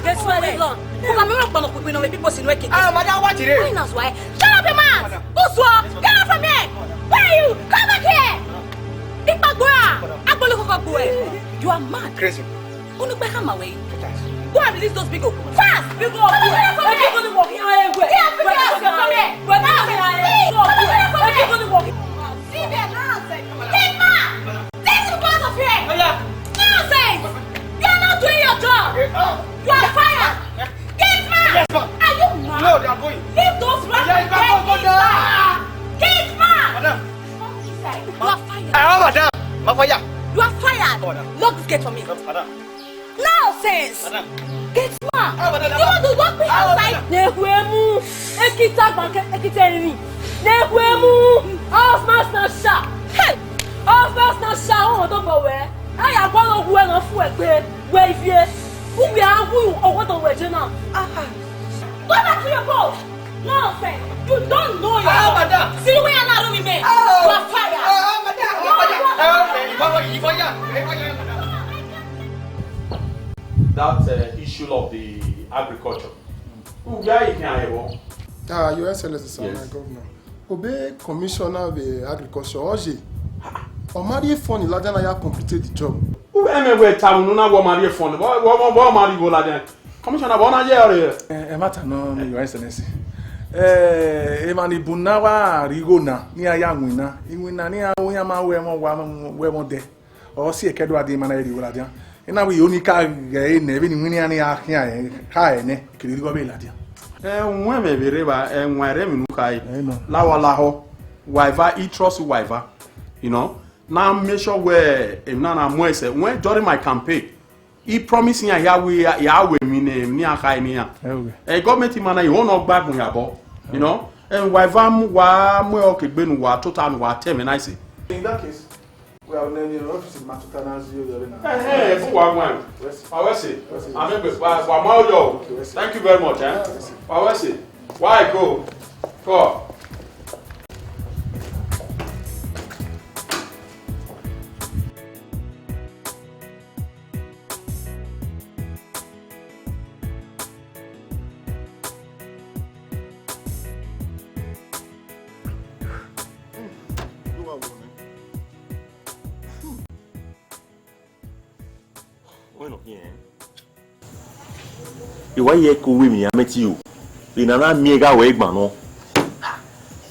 Guess what? Come on, people. Ah, madam, what is it? Why not? Why? Shut up, your mouth. Who's what? Get out from here. Where are you? Come back here. Ipagbora. Agbolo koko gbe. You are mad. Crazy. Unu gbe hama wẹ. Go and release those big o. Fast! Big o. Come here, come here. Everybody walk here. Get out from here. Come here. Come here. Come here. Come here. Everybody walk here. See me now, sir. Get mad! Take the boss of here! Nonsense! You are not doing your job! You are fired! Get mad! Yes, ma'am. Are you mad? No, they are going. Leave those rats. Yes, ma'am. Go, go, go. Get mad! Madam. Come inside. You are fired. Ah, madam. My fire. You are fired. Madam. Lock this gate for me. Madam. Nonsense! Madam. Get mad! Ah, madam, madam. You want to lock me outside? Nehuemu, ekita gbanke, ekita erini. Nehuemu, house master sha. Hey! House master sha, oh, don't go where. I am going to go and fu egbe, where if you, who we are, who, oh, what do we do now? Ah, ah. Go back to your post. Nonsense! You don't know your job. Ah, madam. See the way I now do me, man. Oh. You are fired. Ah, madam. No, madam. You are fired. Ah, okay. If I were, if I were, if I were, madam. That uh, issue of the agriculture. Who where you can have one? Ah, Your Excellency, sir, yes. My governor. Obey Commissioner of the Agriculture, Oje. Omari fund ladian na ya complete the job. Who am I with town? No, na wo mari fund. What, what, what, what mari go ladian? Commissioner, what na ye ore? Eh, eh, matter no, Your Excellency. Eh, emani bun na wa righo na, ni a ya winna. Iwinna ni a wo ya ma wẹ wọn wa wẹ wọn dẹ. Ọ si ẹkẹ do a di emwa na rhie igho ladian. Ena wẹ oni ka ghẹ ẹre nẹ, vbene iwinna iran ni a khian ẹre, kha ẹre nẹ, kere irigho vbe ladian. Ẹwẹn mwẹ vbe rre evba, ẹwaẹn rre emwi ne u khare. Ẹ nọ. Lahọ lahọ, wa eva, I trust wa eva. You know, na make sure wẹ emwi na na mu ẹsẹ. When during my campaign, I promise iran hia wẹ I a ru emwi ne emwi ne iran khare ne iran. Ẹ, okay. Ẹ, government man na, I ho ne ọ gba agbọn hia obọ. You know, ẹ, wa eva mu, wa mu ẹre ke egbe ne uwa tota ne uwa te ẹmwẹ na ẹse. In that case, Well, then your office is Matuka now, zero, zero, now. Eh, eh, for one, one. Yes. Wa wẹ sẹ. Yes, yes. Amegbe, wa, wa ma yo. Okay, yes, sir. Thank you very much, eh? Yes, sir. Wa wẹ sẹ. Wa go. Call. Wẹ nọ khian. I wa ye ẹko vbe emwi iran mẹ ti ru, ena na miẹn gha wẹ egban nọ.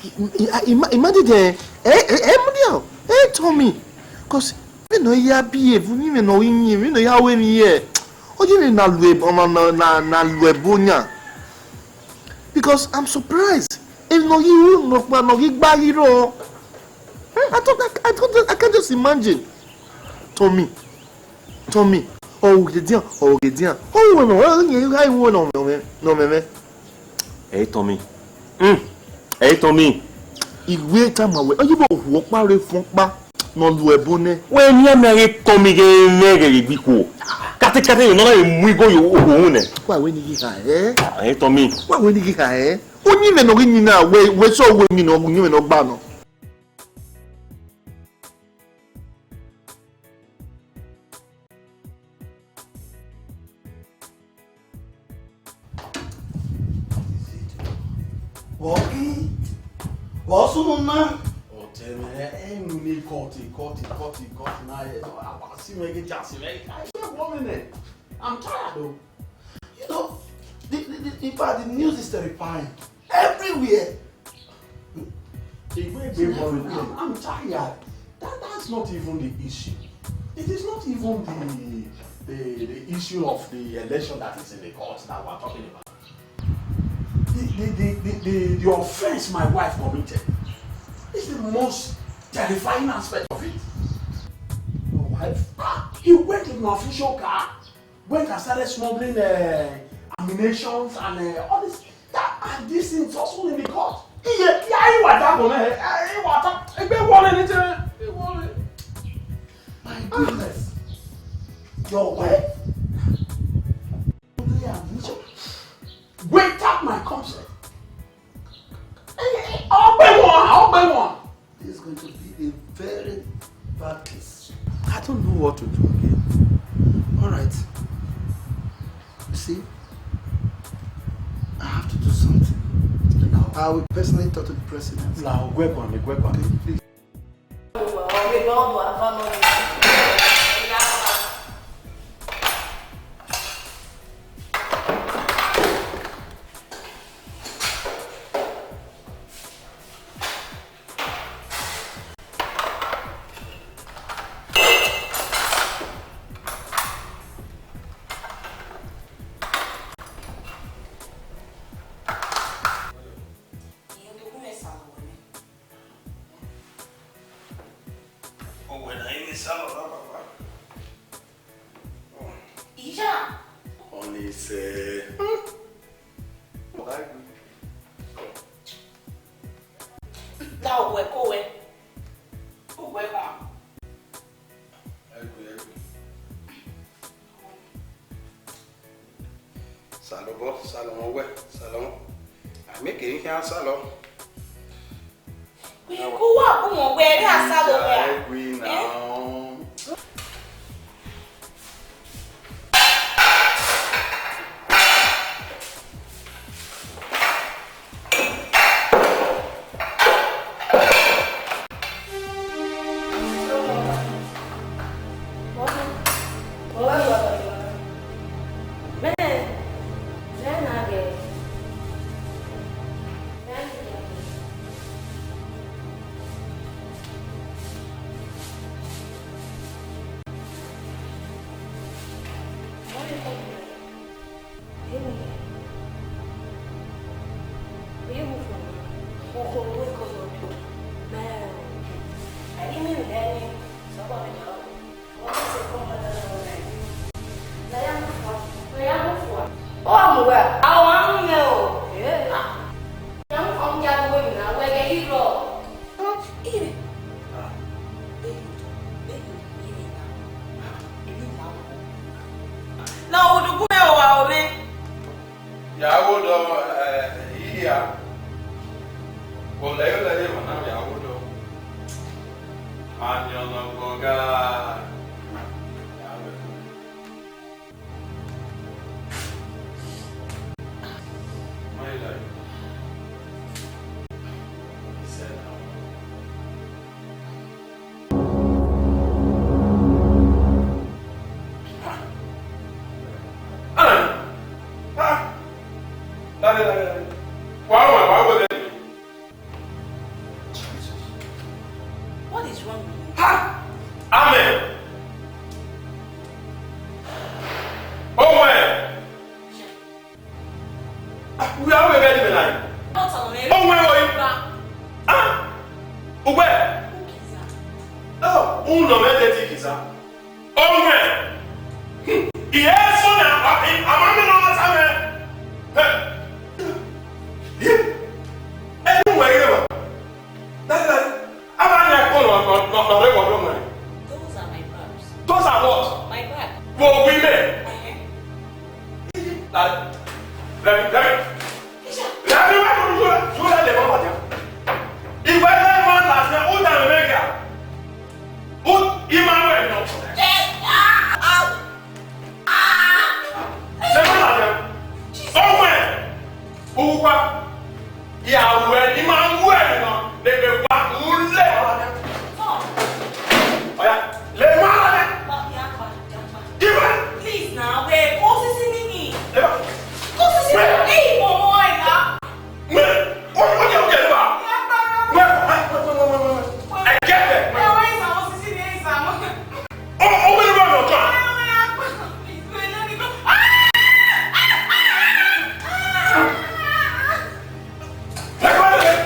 I, I, I, I ma dede, ẹ, ẹ, ẹ mudia, ẹ tọn mi. 'Cause vbene ọ ya bi evu, vbene ọ ghi yin, vbene ọ ya ru emwi ye, ọ ye vbene na lu ebo, na, na, na, na lu ebo yan. Because I'm surprised. Emwi ne ọ ghi ru nọkpa, ne ọ ghi gba ghi rrọọ. I thought, I, I thought, I can't just imagine. Tommy, Tommy, ọ ghe dian, ọ ghe dian. Ọ wẹ nọ, ọ ghe dian, ọ wẹ nọ, nọ, nọ, nọ. Ẹ Tommy. Mm. Ẹ Tommy. I wẹ tama wẹ, ọ ye vbe okhuo ọkpa rre fọn ọkpa ne ọ lu ẹbo nẹ. Wẹ miẹn mẹ ghe Tommy ghe mwẹ ghe gbe ikhuo. Katekate yo nọ na mu igho yo ohun nẹ. Wa wẹ ne I ghi ha ẹre. Ẹ Tommy. Wa wẹ ne I ghi ha ẹre. Uyinmwẹ ne ọ ghi yin na, wẹ, wẹ sẹ wẹ uyinmwẹ ne ọ, uyinmwẹ ne ọ gba nọ. Vbọ khin? Vbọ sunu na? Ọtẹn mwẹ, ẹ, ẹ, unu ni cut, cut, cut, cut na, ẹ, a wa si mwẹ ghe, a si mwẹ ghe. I say one minute. I'm tired o. You know, the, the, the, in fact, the news is terrifying. Everywhere. Everywhere. I'm, I'm tired. That, that's not even the issue. It is not even the, the, the issue of the election that is in the court that we're talking about. The, the, the, the, the, the offense my wife committed is the most terrifying aspect of it. Your wife? Ah, he went in an official car, went and started smuggling, uh, ammunitions and, uh, all this. That, and this thing is also in the court. Iye, iye, iye, wa da gbọn mẹ, eh, iye, wa da, egbe wọle ni tẹ, egbe wọle. My goodness. Your wife? Without my consent. Eh, eh, ọgbẹ wọn, ọgbẹ wọn. This guy You see, I have to do something. I will personally talk to the president. La, guẹ guan, mi guẹ guan, please. Owẹ na i mwẹ isalọ na, papa. Iya. Ọnii sẹ. La owẹ ko wẹ. Owẹ wa. Ẹgbe, ẹgbe. Salobọ, salọ mwẹ, salọ mwẹ. A miẹn kevbe khian salọ. Wẹ ko wa gu mwẹ wẹ gha salọ wẹ a? Ẹgbe na. Ọ mu wẹ, a wa mu mwẹ o. Ya mu fua mu ya gbe wẹ emwi na, wẹ ghe ghi rrọọ. Ire. Na odudu mwẹ o wa ore. Ya gho dọ, eh, hia. Wẹ lẹ yo lẹ ye emwa na ya gho dọ. Ma yan ọna gbọn ga. What is wrong with you? Ha! Amen. Owen. Uwe a wẹ vbe ẹdẹ na. Owen oyi. Ah! Ugbẹ. Oh, unu mẹ de ti kisa. Owen. Iye eso na, a ma mi na ta mẹ. Ẹnu wẹ ire wa. That's like, a ma yan ẹko nọ, nọ, nọ, nọ rre wọ do mẹ. Those are my bags. Those are what? My bag. Wo wi mẹ. Ẹhẹn. Like, let me, let me. Let me, let me, you, you let them over there. If I let one last night, who down the mega? Who, Emmanuel, no? Let me over there. Somewhere. Uwa, ya wẹ, I ma wẹ nọ, lebe wa, u le wa nẹ. Ọya, le ma wa nẹ. Give it. Please now, wait, go see me. Leba. Go see me. Hey, ọmọ ẹ̀yà. Wait, what, what you get, wa? Wait, wait, wait. I get it. Wait, where is our C C T V? Where is our Oh, oh, wait, wait, wait, wait. Wait, wait, wait.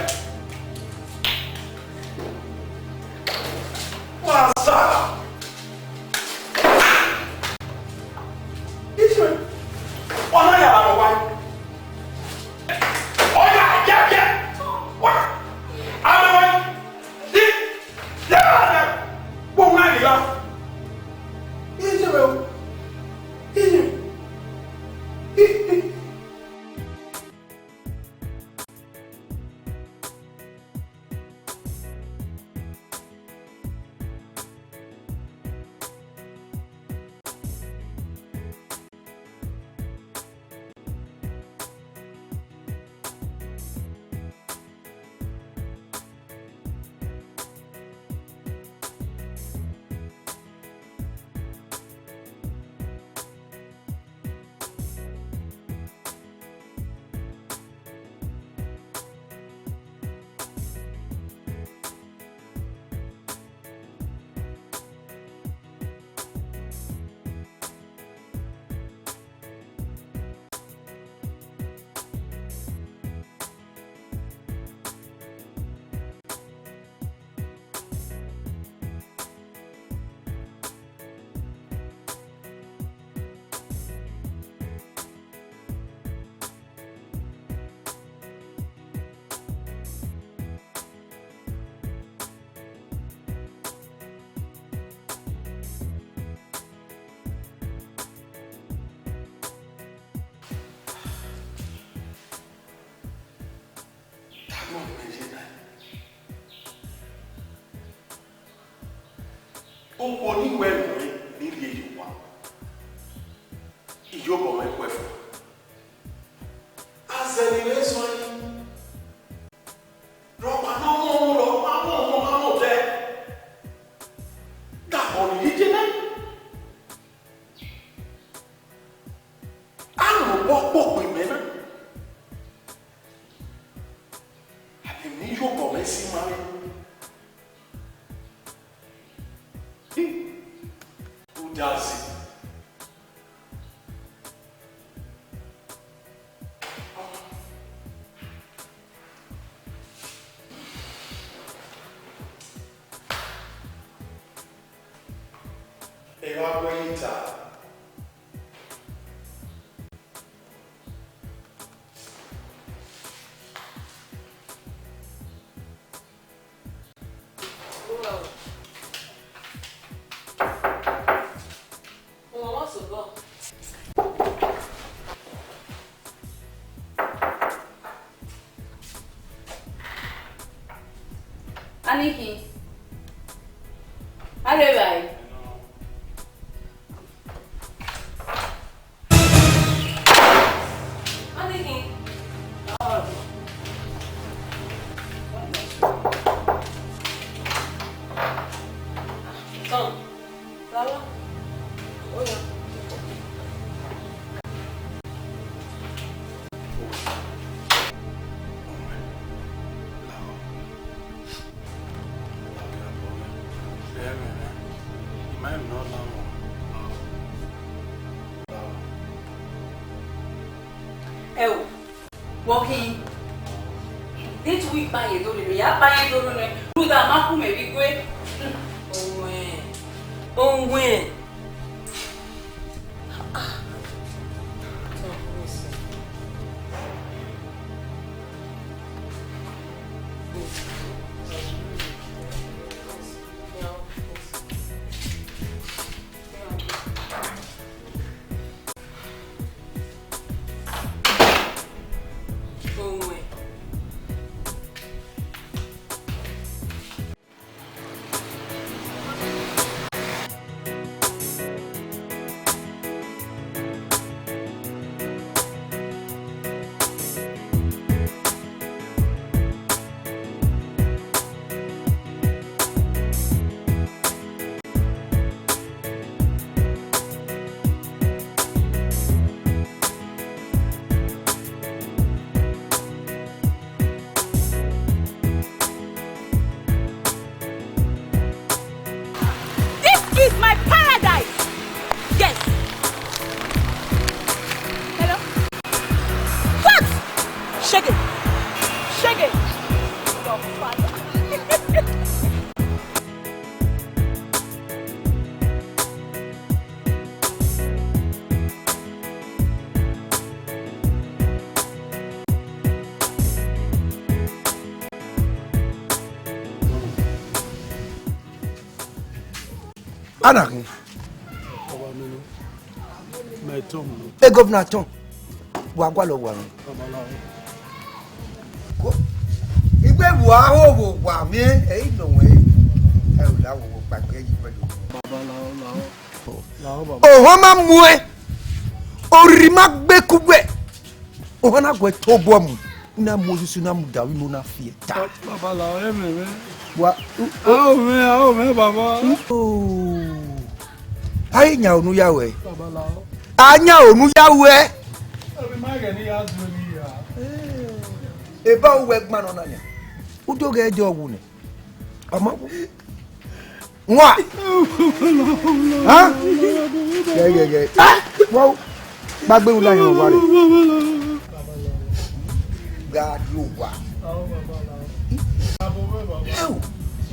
Uwu ni wẹ nọ ne I rhie ye owa, iyobọ mwẹ ku ẹfua. Azẹ ne I re sọn ẹre. Rhọkpa ne ọ mwẹ ọmọ, rhọkpa mwẹ ọmọ, ma mwẹ odẹ. Gabọ ne I ye na. Aro vbe ọ kpokpo imẹ na. Abẹ emwi ne iyobọ mwẹ si ma rre. Udazi. Evba wẹ ita. Aniki, a rre evbare? Aniki. Come. Lala. Oya. Ẹ o, wọ khin, de te uwẹ kpa ye do rre, ya kpa ye do rre nẹ, rhunmwuda ma ku mẹ vbe igue. Owẹn, owẹn. This is my paradise. Yes. Hello? What? Shege. Shege. Your father. Ana khin. Ọba mi nọ. My tongue nọ. E governor tongue. Wa gualọ wa nọ. Babalao. Ko, igbe wa ho wo wa mi, e i nọ wẹ. E o la wo wo pa gbe yi pẹlu. Babalao, lao. Lao, baba. Ohan ma muẹn, oriri ma gbe kugbe. Ohan na guẹ tobọ mu, u na mu osisi, u na mu da vbe imo na fi ẹta. Babalao, ẹmwẹ mwẹ. Wa, u, u, a o mwẹ, a o mwẹ, baba. Oh. A i yan onu ya wẹ. Babalao. A yan onu ya wẹ. Emwi ma ghẹ ne I ya do ni ya. Eba uwẹ gban nọ na yan. U do ghẹ de ọwu nẹ. Ọmọ. Nwa. Ha? Gẹ, gẹ, gẹ. Ah! Wọ́n gbàgbé wula yẹn wà rẹ̀. Gàdí ò wà. Ẹ o,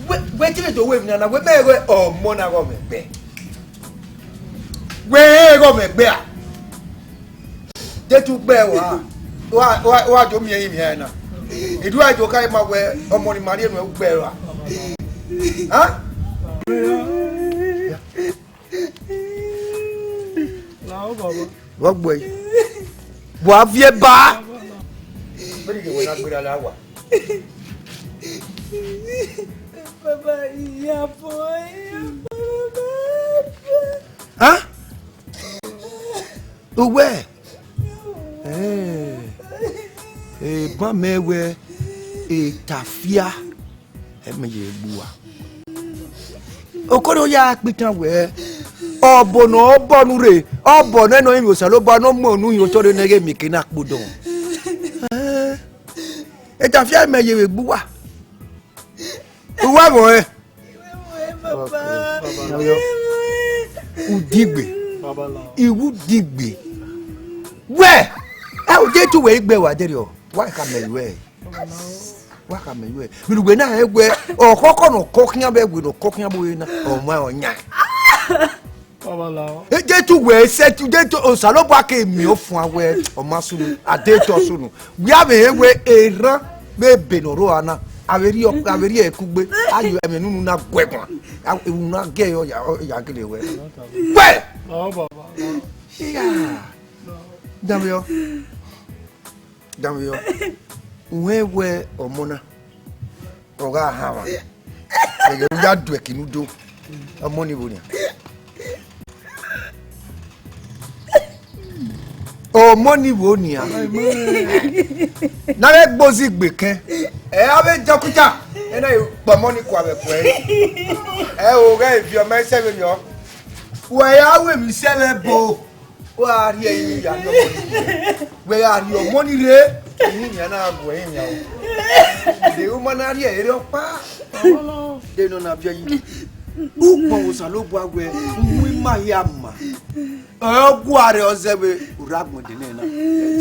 wẹ, wẹ tí lè tó wé mi nana, wẹ mẹ́rin wẹ ọmọ náà rọ mẹ gbẹ. Wẹ rọ mẹ gbẹ à. Jesu gbẹ wa. Wa, wa, wa jo mi ẹyin mi ẹna. Ìdúrà ìjọ ká ma wẹ ọmọ ni Maria nù ẹ gbẹ wa. Ha? Lao baba. Wọ́n gbọ́ yìí. Bọ̀ á fi ẹ bá. Bẹ́ẹ̀ni ìwé náà gbéra la wà. Baba, ìyá fún ẹ, ìyá fún ẹ, baba. Uwẹ? Eban mẹ wẹ etafia ẹmẹ ye gbe uwa. Okoro ya kpitan wẹ, ọbo ne ọ bọ nu rre, ọbo nẹ nọ rinmwian Osanobua ne ọ mu unu hin otọ rre ne ẹ ghe mieke na kpodọ. Etafia ẹmẹ ye vbe gbe uwa. Uwa vbọ rẹn? Udigbe. Iwu digbe. Wẹ, ẹ, u je tu wẹ igbe wa dẹrriọ. Wa khama ẹre wẹ. Wa khama ẹre wẹ. Vbene uwẹ na rẹn wẹ, ọkhọkhọ ne ọ kọ khian vbe ẹvbo ne ọ kọ khian vbe ore na, ọ ma ọyan. Babalao. E je tu wẹ sẹ, tu je tu, Osanobua ke miẹn ọfuan wẹ, ọ ma sunu, a de tọ sunu. Wẹ a vbe he wẹ erhan vbe ebe ne ọ rrọọ na, a vbe rhie, a vbe rhie ẹre kugbe, a ye ẹmwẹ ne unu na guẹ guan, a, unu na gie ẹre ọ ya, ọ ya gele wẹ. Wẹ! Lao, baba, lao. Iya. Danmwehọ. Danmwehọ. Uwẹ wẹ ọmọ na, ọ gha hanmwa. Ẹghẹ u ya duẹ ke inu do. Ọmọ ni vbo nian? Ọmọ ni vbo nian? Na vbe gbozi gbe kẹn. Ẹ a vbe dọkita, ẹ na kpọmọ ni kua vbe ẹkhuẹ. Ẹ o ghẹ viọ mẹ sẹ vberriọ. Wẹ ya ru emwi sẹ vbe ẹbo. Wa rhie ẹrinmwi ya rhie ọmọ ni. Wẹ gha rhie ọmọ ni rre, ẹrinmwi na gu ẹrinmwi o. De u ma na rhie ẹre ọkpa. De nọ na viẹ yi. Ukpọn Osanobua wẹ, uwu ima hia ma. Ọ guare ọ zẹ vbe urhu agbọn de nẹ na.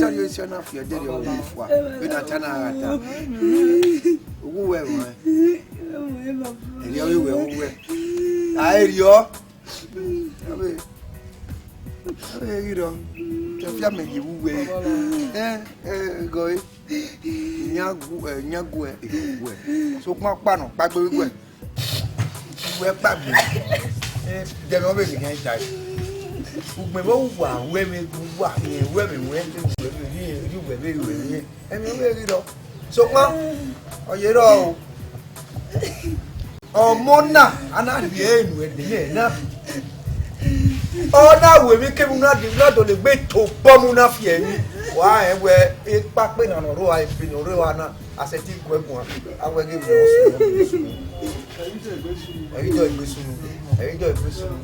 Sorry, esi ọ na fi ẹdẹ rẹ ọ fua. Vbe na ta na gha ta. Uwu wẹ ruẹ. Erriọ vbe wẹ uwu wẹ. A erriọ. Abe, abe ghi rọ, te ọfia mẹ ye vbe uwẹ. Ẹ, ẹ, gọ e. Iyan gu, ẹ, iyan gu ẹ, ẹ, gu ẹ. Sokpan ọkpa nọ, kpagbe vbe gu ẹ. Uwẹ kpagbe. Ẹ, dẹmwẹ ọ vbe ghi hẹn da. Ugbẹn vbe uwa, uwẹ vbe uwa, uwẹ vbe uwẹ, uwẹ vbe, uwẹ vbe uwẹ. Ẹmwẹ vbe ghi rọ. Sokpan, ọ ye rọ o. Ọmọ na, a na rhie ẹre enu ẹdẹ nẹ na. Ọ na ru emwi kemwi na de, na dọlegbe to obọ mu na fi ẹmwi. Wa rẹn wẹ ekpakpe na ne ọ rrọọ, ebe ne ọ rrọọ na, a sẹtin gu ẹre guan, a wẹ ghe emwi ne ọ sunu, ọ sunu. Ẹre dọ egbe sunu, ẹre dọ egbe sunu.